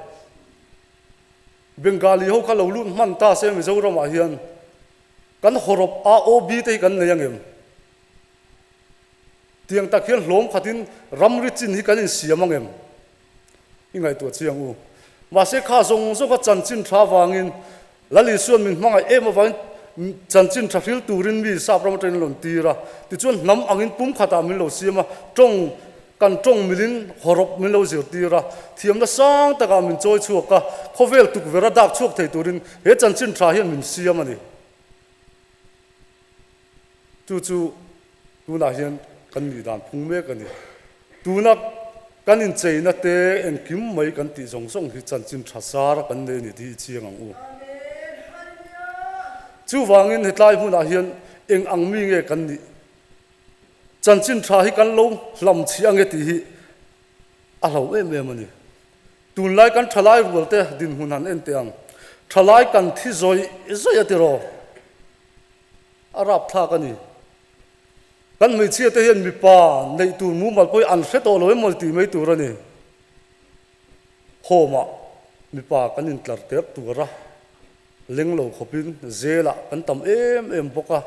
Bengali ho kha lo lut hman ta se Mizoramah hian kan hawrawp AOB te hi kan nei angem? Tiang tak hian hlawm khatin ramri chin hi kan insiam angem? I ngaihtuah chiang u. Mahse kha zawng zawng kha chanchin tha avangin Lal Isuan min hmangaih em avangin chanchin tha hril turin mi sap ram atangin a rawn tir a. Tichuan hnam angin pum khatah min lo siam a, tawng kan tawng milin hawrawp min lo zirtir a, thiamna sang takah min chawi chhuak a, khawvel tukverh a dak chhuak thei turin he chanchin tha hian min siam a ni. Chu chu tunah hian kan nih dan phung mek a ni. Tuna kan incheina te engkim mai kan tih zawng zawng hi chanchin tha zar a kan nei a ni tih hi i chiang ang u. Chuvangin hetlai hmunah hian eng ang mi nge kan nih? Chanchin tha hi kan lo hlam chhi ange tih hi a hlo em em a ni. Tunlai kan thalai rual te dinhmun han en teh ang. Thalai kan thi zawih zawih a tiraw? A rapthlak a ni. Kan hmeichhia te hian mipa neih tur mumal pawh hi an hre tawh lo emaw tih mai tur a ni. Home ah mipa kan intlar ter tur a, leng lo khawpin jail ah kan tam em em bawk a.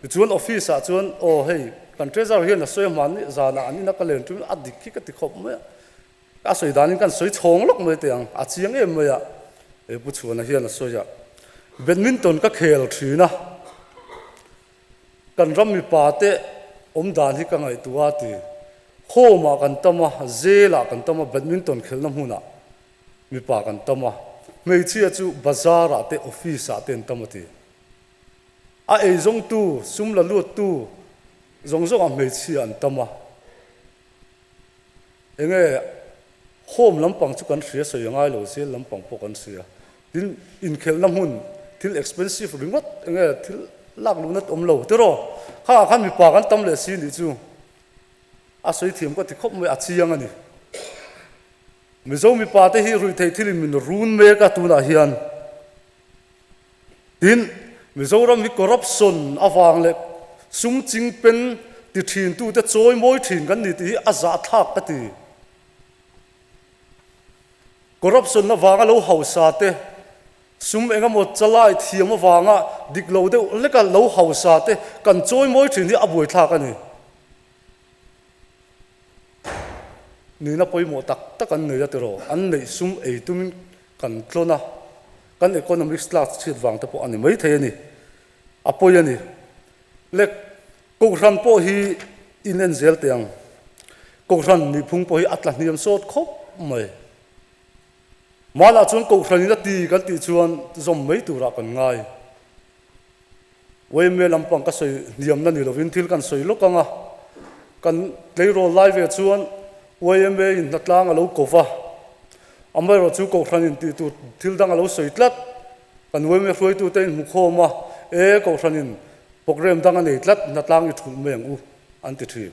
Tichuan office ah chuan aw hei kan treasurer hian a sawi a hmanni zanah an ina ka len ṭum a dik hi ka ti khawp mai a, a sawi danin kan sawi chhawng lawk mai teh ang, a chiang em mai a, he Pu Chhuana hian a sawi a, badminton ka khel ṭhin a, kan ram mipa te awm dan hi ka ngaihtuah a ti, home ah kan tam a, jail ah kan tam a, badminton khelhna hmunah mipa kan tam a, hmeichhia chu bazar ah te office ah te an tam a ti. A eizawngtu, sum la luttu zawng zawngah hmeichhia an tam a. Enge home lampang chu kan hria sawi a ngai lo, jail lampang pawh kan hria. Tin, inkhelhna hmun thil expensive ringawt enge thil lak luhna awm lo tiraw? Khangah khan mipa kan tam leh si nih chu a sawi thiam ka ti khawp mai, a chiang a ni. Mizo mipa te hi ruihtheih thilin min run mek a tunah hian. Tin, Mizoram hi corruption avang leh sum chingpen ti thintute chawi mawi thin kan ni tih hi a zahthlak ka ti. Corruption avanga lo hausa te, sum engemaw chalai thiam avanga dik lo deuh hleka lo hausa te kan chawi mawi thin hi a buaithlak a ni. Nihna pawimawh tak tak an nei a tiraw, an neih sum ei tumin kan tlawn a, kan economics class chhiat vang te pawh a ni mai thei a ni, a pawi a ni. Le Kohhran pawh hi in en zel teh ang, Kohhran nihphung pawh hi a tla hniam sawt khawp mai. Mahlah chuan Kohhran in a ti kan tih chuan zawm mai turah kan ngai. Uaime lampang ka sawi hniamna ni lovin thil kan sawi lawk ang a, kan tleirawl lai ve chuan YMA in hnatlang a lo ko va, amaherawh chu Kohhran in tih tur thil dang a lo sawi tlat, kan YMA hruaitute in hmu khawm a, e Kohhran in programme dang a nei tlat, hnatlang i thulh mai ang u an ti thin.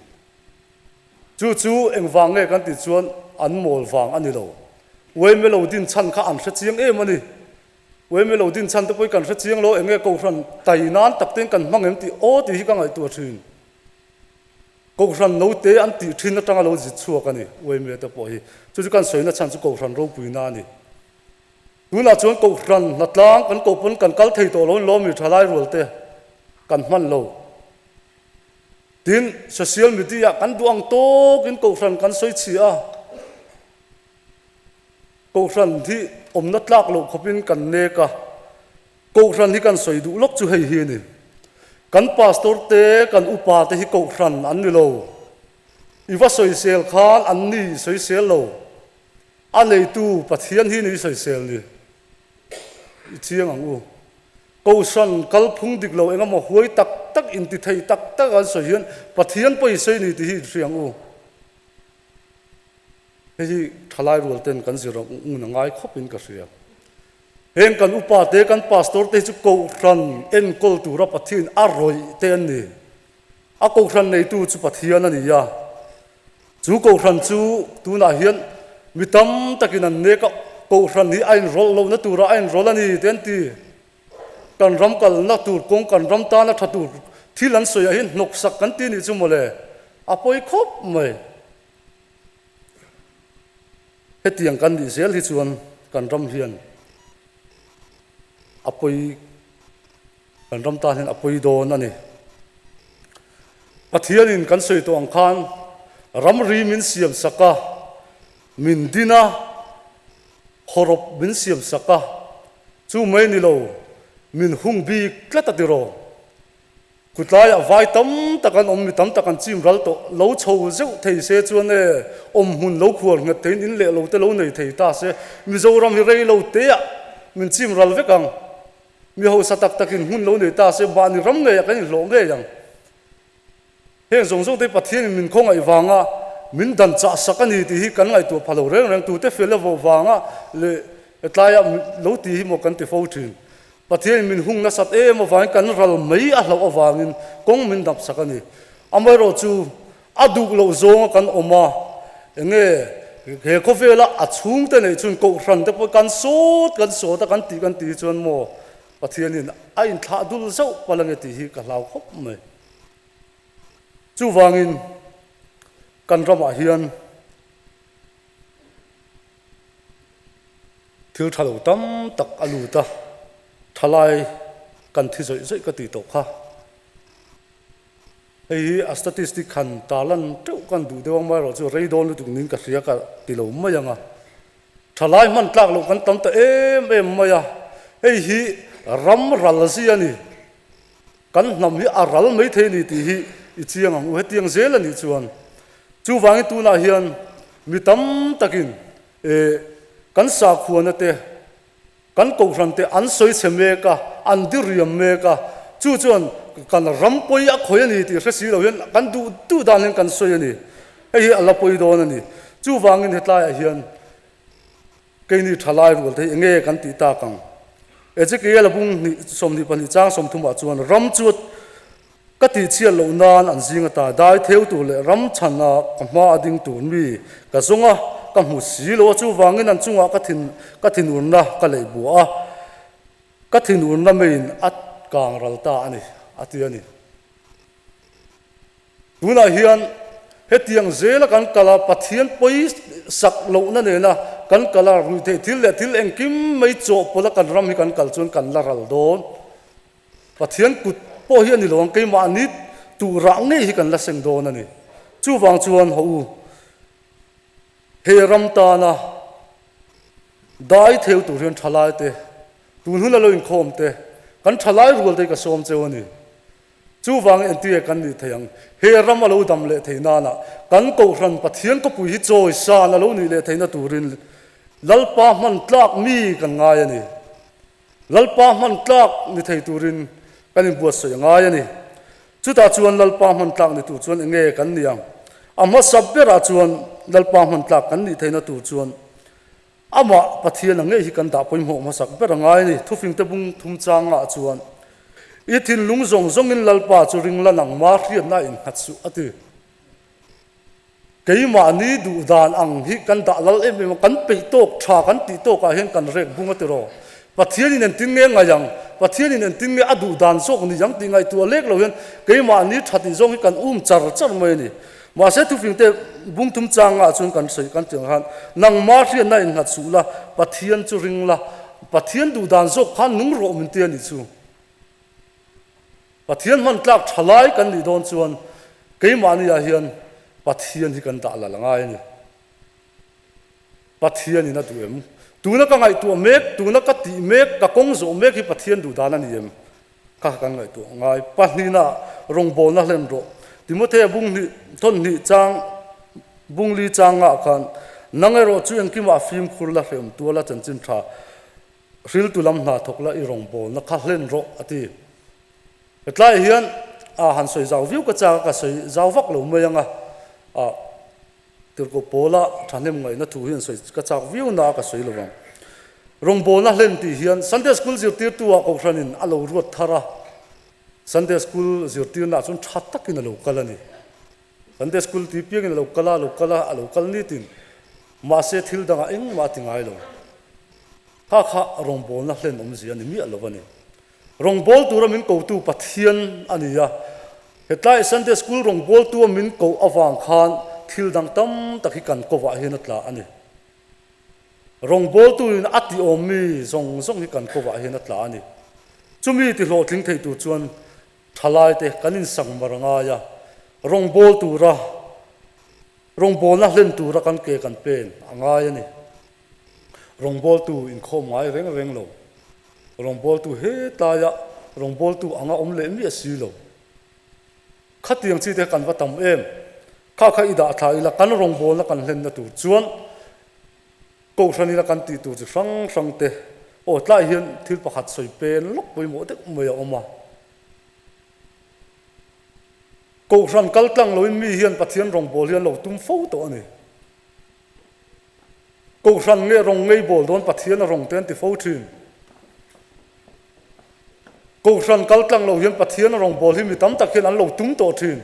Chu chu engvang nge kan tih chuan an mawl vang a ni lo, YMA lo din chhan kha an hre chiang em a ni. Uaime lo din chhan te pawh hi kan hre chiang lo, enge Kohhran tai nan tak ten kan hmang em tih aw tih hi ka ngaihtuah thin. Kohhran note an tih thin atanga lo zit chhuak a ni uaime te pawh hi. Chu chu kan sawina chhan chu Kohhran ropuina a ni. Tunah chuan Kohhran hnatlang kan koh pawn kan kal thei tawh lo in lawmi thalai rual te kan hman lo. Tin, social media kan duh ang tawkin Kohhran kan sawi chhi a. Kohhran hi awmna tlak loh khawpin kan nek a, Kohhran hi kan sawi duh lawk chu hei hi a ni. Kan pastor te, kan upa te hi Kohhran an ni lo. I va sawisel khan an ni i sawisel lo. A neitu Pathian hi ni i sawisel ni. I chiang ang u. Kohhran kalphung dik lo engemaw huai tak tak intithei tak tak an sawi hian Pathian pawh i sawi ni tih hi i hria ang u. Hei hi thalai rual ten kan zir ngun a ngai khawp in ka hria. Heng kan upa te kan pastor te hi chu kohhran enkawl tura Pathian a rawih te an ni. A kohhran neitu chu Pathian a ni a. Chu kohhran chu tunah hian mi tam takin an nek a, kohhran hi a inrawlh lohna tura a inrawlh a ni te an ti. Kan ram kalna tur kawng kan ram tana tha tur thil an sawi ah hian hnawksak kan ti nih chu mawle. A pawi khawp mai. Hetiang kan nih zel hi chuan kan ram hian a pawi, kan ram tan hian a pawi dawn a ni. Pathianin kan sawi tawh ang khan ramri min siam sak a, min din a, hawrawp min siam sak a, chu mai ni lo min hung bik tlat a tiraw. Kutlaiah vai tam tak an awm, mi tam tak an chim ral tawh. Lo chho zeuh thei se chuan e, awm hmun lo khual nghet theiin in leh lo te lo nei thei ta se, Mizoram hi rei lo teah min chim ral vek ang. Mi hausa tak takin hmun lo nei ta se, mahni ram ngeiah kan inhlawh ngei ang. Heng zawng zawng te hi Pathianin min khawngaih vanga min dan chah sak a ni tih hi kan ngaihtuah pha lo reng reng. Tute fel a vawh vanga leh tlaiah lo tih hi maw kan ti fo thin. Pathianin min hung nasat em avangin kan ral mai a hlauh avangin kawng min dap sak a ni. Amaherawhchu a duh loh zawnga kan awm a, enge He khawvela a chhungte neih chhun kohhran te pawh kan sawt kan sawt a kan tih kan tih hi chuan maw Pathianin a inthlah dul zauh palh ange tih hi ka hlau khawp mai. Chuvangin kan ramah hian thil tha lo tam tak a lut a, thalai kan thi zawih zawih ka tih tawh kha. Hei hi a statistic han tarlan teuh kan duh deuh ang amaherawh chu rei dawn lutuk niin ka hria ka ti lo mai ang a. Thalai hman tlak loh kan tam ta em em mai a, hei hi ram ral zia a ni. Kan hnam hi a ral mai thei a ni tih hi i chiang ang u. Hetiang zel a nih chuan chuvangin tunah hian mi tam takin eh kan sakhuana te, Kan kohhran te an sawi chhe mek a, an diriam mek a, chu chuan kan ram pawi a khawi a ni tih hre si lo hian kan duh duh dan hian kan sawi a ni. Hei hi a la pawi dawn a ni. Chuvangin hetlaiah hian keini thalai rual te hi enge kan tih tak ang? Ezekiel-a bung hnih 22 chang 30 ah chuan ram chu ka tihchhiat loh nan an zing ata dai theu tur leh ram chhana ka hma a ding tur mi ka zawng a, ka hmu si lo a, chuvangin an chungah ka thin ka thinurna ka leih buah a, ka thinurna meiin a kang ral ta a ni, a ti a ni. Tunah hian hetiang zela kan kal a, Pathian pawi sak lohna nena kan kal a, ruihtheih thil leh thil engkim mai chawhpawlh a kan ram hi kan kal chuan kan la ral dawn. Pathian kut pawh hi a ni lo ang, keimahni turah ngei hi kan la seng dawn a ni. Chuvang chuan haw u, he ram tana dai theu tur hian thalai te, tun hun a lo inkhawm te, kan thalai rual te hi ka sawm cheu a ni. Chuvang entir kan nih thei ang, he ram a lo dam leh thei nana kan Kohhran Pathian khawpui hi chawi san a lo nih leh theihna turin Lalpa hman tlak mi kan ngai a ni. Lalpa hman tlak ni thei turin kan inbuatsawi a ngai a ni. Chutah chuan Lalpa hman tlak ni tur chuan enge kan ni ang? A hmasa berah chuan Lalpa hman tlak kan nih theihna tur chuan Amah Pathian a ngei hi kan dah pawimawh hmasak ber a ngai a ni. Thufingte bung thum changah chuan, I thinlung zawng zawngin Lalpa chu ring la nangma hriatna a innghat suh, a ti. Keimahni duh dan ang hi kan dah lal em em a, kan peih tawk tha kan tih tawkah hian kan rek bung a ti rawh. Pathianin engtin nge ngaih ang, Pathianin engtin nge a duh dan zawk ni ang tih ngaihtuah lek lo hian keimahni tha tih zawng hi kan um char char mai a ni. Mahse thufingte bung thum changah chuan kan sawi kan tih ang khan nangmah hriatna innghat suh la, Pathian chu ring la, Pathian duh dan zawk khan nung rawh min ti a nih chu. Pathian hman tlak tha lai kan nih dawn chuan keimahni ah hian Pathian hi kan dah lal a ngai a ni. Pathian in a duh em? Tuna ka ngaihtuah mek, tuna ka tih mek, ka kawng zawh mek hi Pathian duh dan a ni em? Kha kan ngaihtuah a ngai. Pahnihna rawngbawlna hlen rawh. Timothea bung hnih, thawn hnih chang, bung li chang ngah khan, Nang erawh chu engkimah fimkhur la hrem tuala chanchin tha Hriltu lam hna thawk la i rawngbawlna kha hlen rawh a ti. Hetlaiah hian a han sawi zau viau ka chak a, ka sawi zau vak lo mai ang a, a Tirhkoh Pawla thahnem ngaihna thu hi an sawi ka chak viau na a ka sawi lo vang. Rawngbawlna hlen tih hian Sunday School zirtirtu ah Kohhranin a lo ruat thar a, Sunday School zirtirna ah chuan tha takin a lo kal a ni. Sunday School ti piangin a lo kal a, a lo kal a, a lo kal nitin. Mahse thil dangah engmah a ti ngai lo. Kha kha rawngbawlna hlen awmzia a ni miah lo a ni. Rawngbâwl tura min kotu Pathian a ni a, hetlai Sunday School rawngbâwltua min koh avang khan thil dang tam tak hi kan kovah hian a tla a ni. Rawngbâwltuin a tih awm mi zawng zawng hi kan kovah hian a tla a ni. Chumi ti hlawhtling thei tur chuan thalaite kan insangmar a ngai a, rawngbâwl tura rawngbâwlna hlen tura kan ke kan pen a ngai a ni. Rawngbawltu inkhawm ngai reng reng lo. Rawngbawltu hetlaia rawngbawltu anga awm leh miah si lo. Khatiang chi te kan va tam em? Kha kha i dah thla ila kan rawngbawlna kan hlenna tur chuan Kohhran ila kan tih tur chi hrang hrang te aw tlai hian thil pakhat sawi pen lawk pawimawh deuh mai a awm a. Kohhran kal tlang loin mi hian Pathian rawngbâwl hi an lo tum fo tawh a ni. Kohhran nge rawng ngei bawl dawn Pathian a rawng te an ti fo thin. Kohhran kal tlang lo hian Pathian a rawng bawl hi mi tam tak hian an lo tum tawh thin.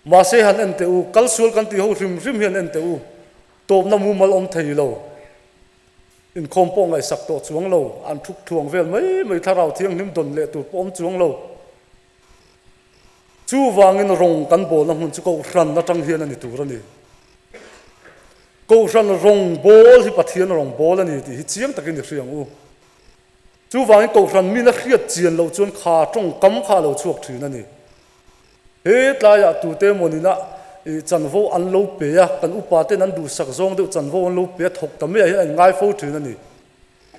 Mahse han en teh u, kal sual kan tih ho hrim hrim hian en teh u. Tawpna mumal awm thei lo. Inkhawm pawh ngaihsak tawh chuang lo, an thuk thuang vel mai mai thlarau thianghlim dawn leh tur pawh awm chuang lo. Chuvangin rawng kan bawlna hmun chu Kohhran atang hian a ni tur a ni. Kohhran rawng bawl hi Pathian rawng bawl a ni tih hi chiang takin i hria ang u. Chuvangin Kohhran min a hriat chian loh chuan kha tawngkam kha a lo chhuak thin a ni. He tlaiah tute emaw nina i chanvo an lo pe a, kan upa ten an duhsak zawng deuh chanvo an lo pe a, thawk ta maiah hian an ngai fo thin a ni.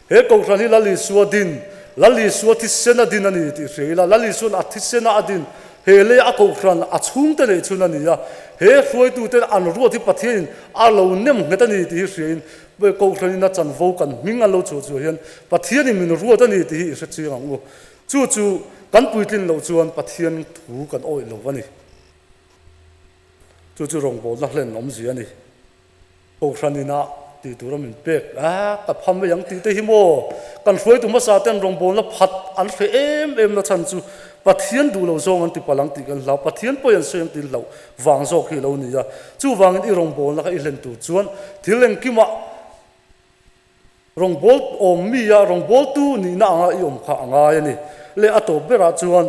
He Kohhran hi Lal Isua din, Lal Isua thisen a din a ni tih hria ila, Lal Isua'n a thisena a din, he lei a Kohhran a chhungte neih chhun a ni a, he hruaituten an ruat hi Pathianin a lo nem nghet a ni tih hi hriain Kohhranin a chanvo kan hming an lo chhuah chhuah hian Pathianin min ruat a ni tih hi i hre chiang ang u. Chu chu kan puitlin loh chuan Pathian thu kan awih lo a ni. Chu chu rawngbawlna hlen awmzia a ni. Kohhran inah tih tura min pek a, ka pham mai ang tih te hi maw? Kan hruaitu hmasa ten rawngbawlna phat an hre em em na chhan chu Pathian duh lo zawng an ti palh ang tih kan hlau, Pathian pawi an sawi ang tih hlauh vang zawk hi a lo ni a. Chuvangin i rawngbawlna kha i hlen tur chuan thil engkimah Rawngbâwl awm mi a rawngbâwltu nihna anga i awm kha a ngai a ni. Leh a tawp berah chuan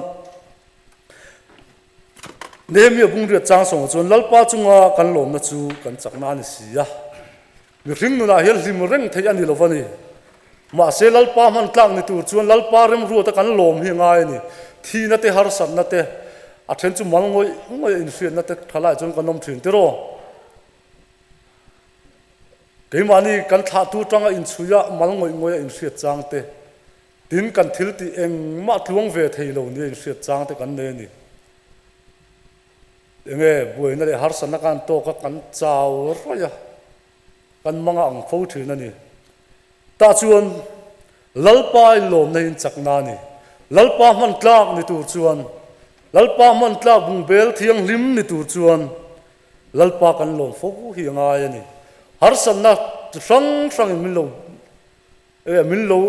Nehemia bungriat chang sawngah chuan Lalpa chunga kan lawmna chu kan chakna a ni si a. Mihring nunah hian hlim reng theih a ni lo va ni. Mahse Lalpa hman tlak ni tur chuan Lalpa remruata kan lawm hi a ngai a ni. Thihna te harsatna te a then chu mal ngawih ngawih a inhriatna te tha lai chuan kan awm thin tiraw? Keimahni kan thlahtu tanga inchhui a, mal ngawih ngawih a inhriat chang te, tin kan thil tih engmah tluang ve thei lo nia inhriat chang te kan nei a ni. Enge buaina leh harsatna kan tawk a, kan chau rawih a, kan mang a ang fo thin a ni. Tah chuan Lalpa in lawmna hi in chakna a ni. Lalpa hman tlak ni tur chuan, Lalpa hman tlak bungbel thianghlim ni tur chuan, Lalpa kan lawm fo hi a ngai a ni. Harsatna chi hrang hrangin min lo eh min lo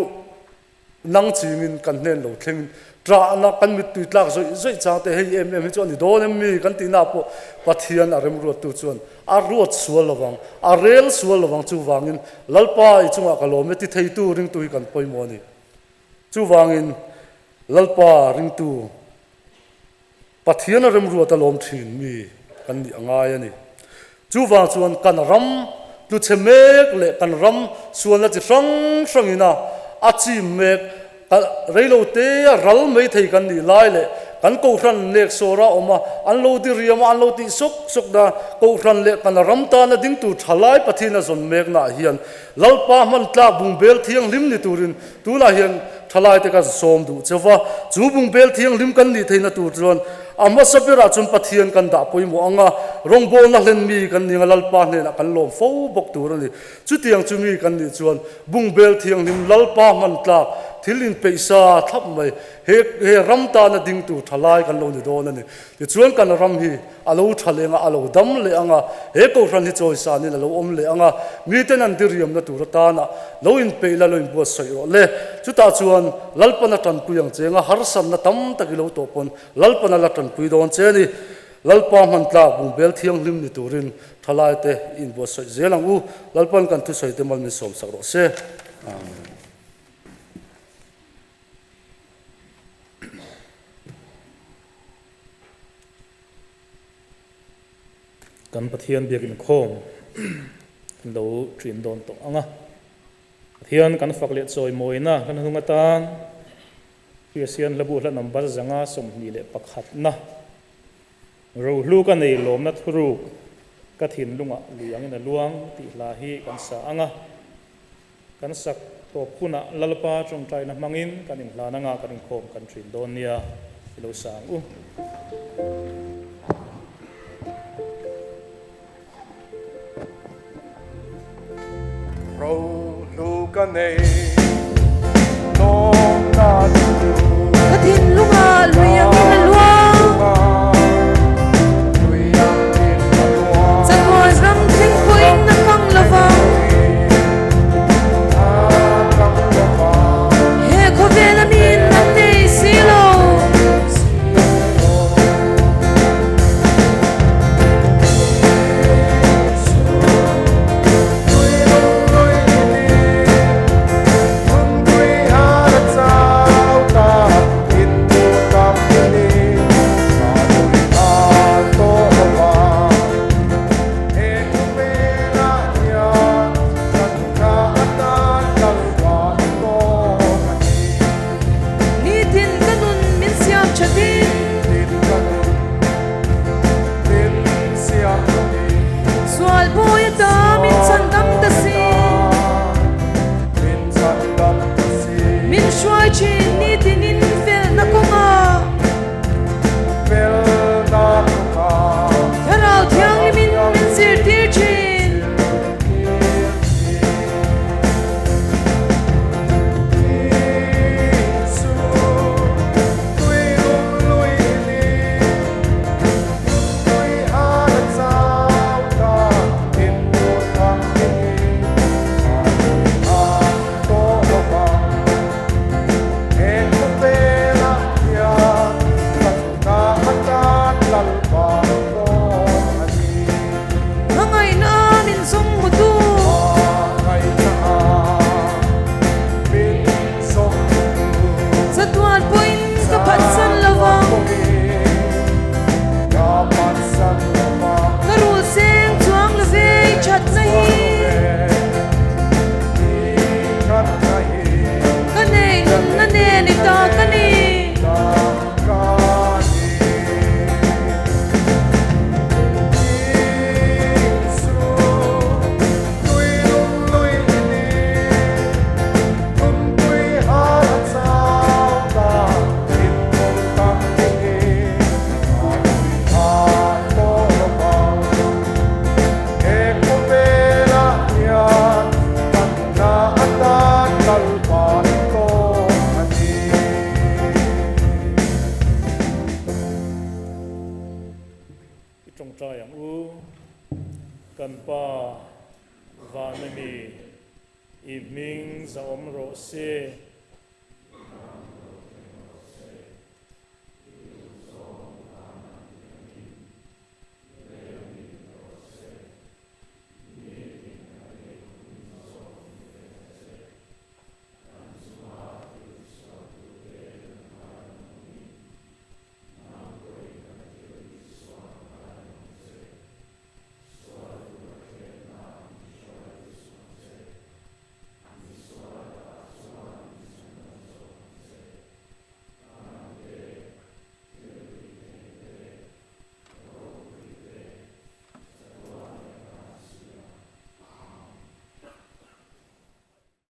nang chingin kan hnen lo thlengin ṭahna kan mittui tlak zawih zawih chang te hei em em hi chu a ni dawn em mi kan tihna pawh Pathian a remruattu chuan a ruat sual lovang, a rel sual lovang chuvangin Lalpa i chungah ka lawm e ti theitu ringtu hi kan pawimawh a ni. Chuvangin Lalpa ringtu Pathian a remruat a lawm thin mi kan nih a ngai a ni. Chuvang chuan kan ram tluchhe mek leh kan ram sualna chi hrang hrangin a a chim mek reilo te a ral mai thei kan nih lai leh kan kohhran nek sawr a awm a, an lo di riam a, an lo tih sawk sawk na kohhran leh kan ram tana ding tur thalai Pathian a zawn mek naah hian Lalpa hman tlak bungbel thianghlim ni turin Tunah hian thalaite ka sawm duh cheu va, chu bungbel thianghlim kan nih theihna tur chuan a hmasa berah chuan Pathian kan dah pawimawh ang a, rawngbawlna hlen mi kan ning a, Lalpa hnenah kan lawm fo bawk tur a ni. Chutiang chu mi kan nih chuan bungbel thianghlim Lalpa hman tlak thil inpeihsa thlap mai he he ram tana ding tur thalai kan lo ni dawn a ni. Tichuan kan ram hi A lo tha leng a, a lo dam leh ang a, he Kohhran hi chawisanin a lo awm leh ang a, miten an diriamna tur atana lo inpeih la, lo inbuatsaih rawh le. Chutah chuan Lalpan a tanpui ang che anga harsatna tam tak i lo tawh pawn Lalpan a la tanpui dawn che a ni. Lalpa hman tlak bungbel thianghlim ni turin thalaite i inbuatsaih zel ang u. Lalpan kan thusawi te mal min sawmsak rawh se. Amen. Kan Pathian biak inkhawm kan lo ṭin dawn tawh ang a. Pathian kan fak leh chawimawina kan hnung atan Kristian hlabu hla number 21 na Rohlu ka nei lawmna thuruk ka thinlungah lui angin a luang tih hla hi kan sa ang a. Kan sak tawp hunah Lalpa tawngtaina hmangin kan inhlan anga kan inkhawm kan thin dawn nia i lo sa ang u. Rohlu ka nei lawmna chu. Ka thinlungah lui angin a luang. Chatuan ram thleng pawhin a kang lo vang. He khawvela min an nei si lo. thatin. Sual bawi ata min chhandam ta si. Min hruai thin nitinin felna kawngah. Thlarau Thianghlimin min zirtir thin. Hmangaihna min zawng hmutu. Chatuan pawhin ka phatsan lo vang. Ka rul seng chuang lo ve i thatna hi. Ka nei nunna nen i ta ka ni. I tawngtai ang u, kan Pa Vanami, i hming zahawm rawh se.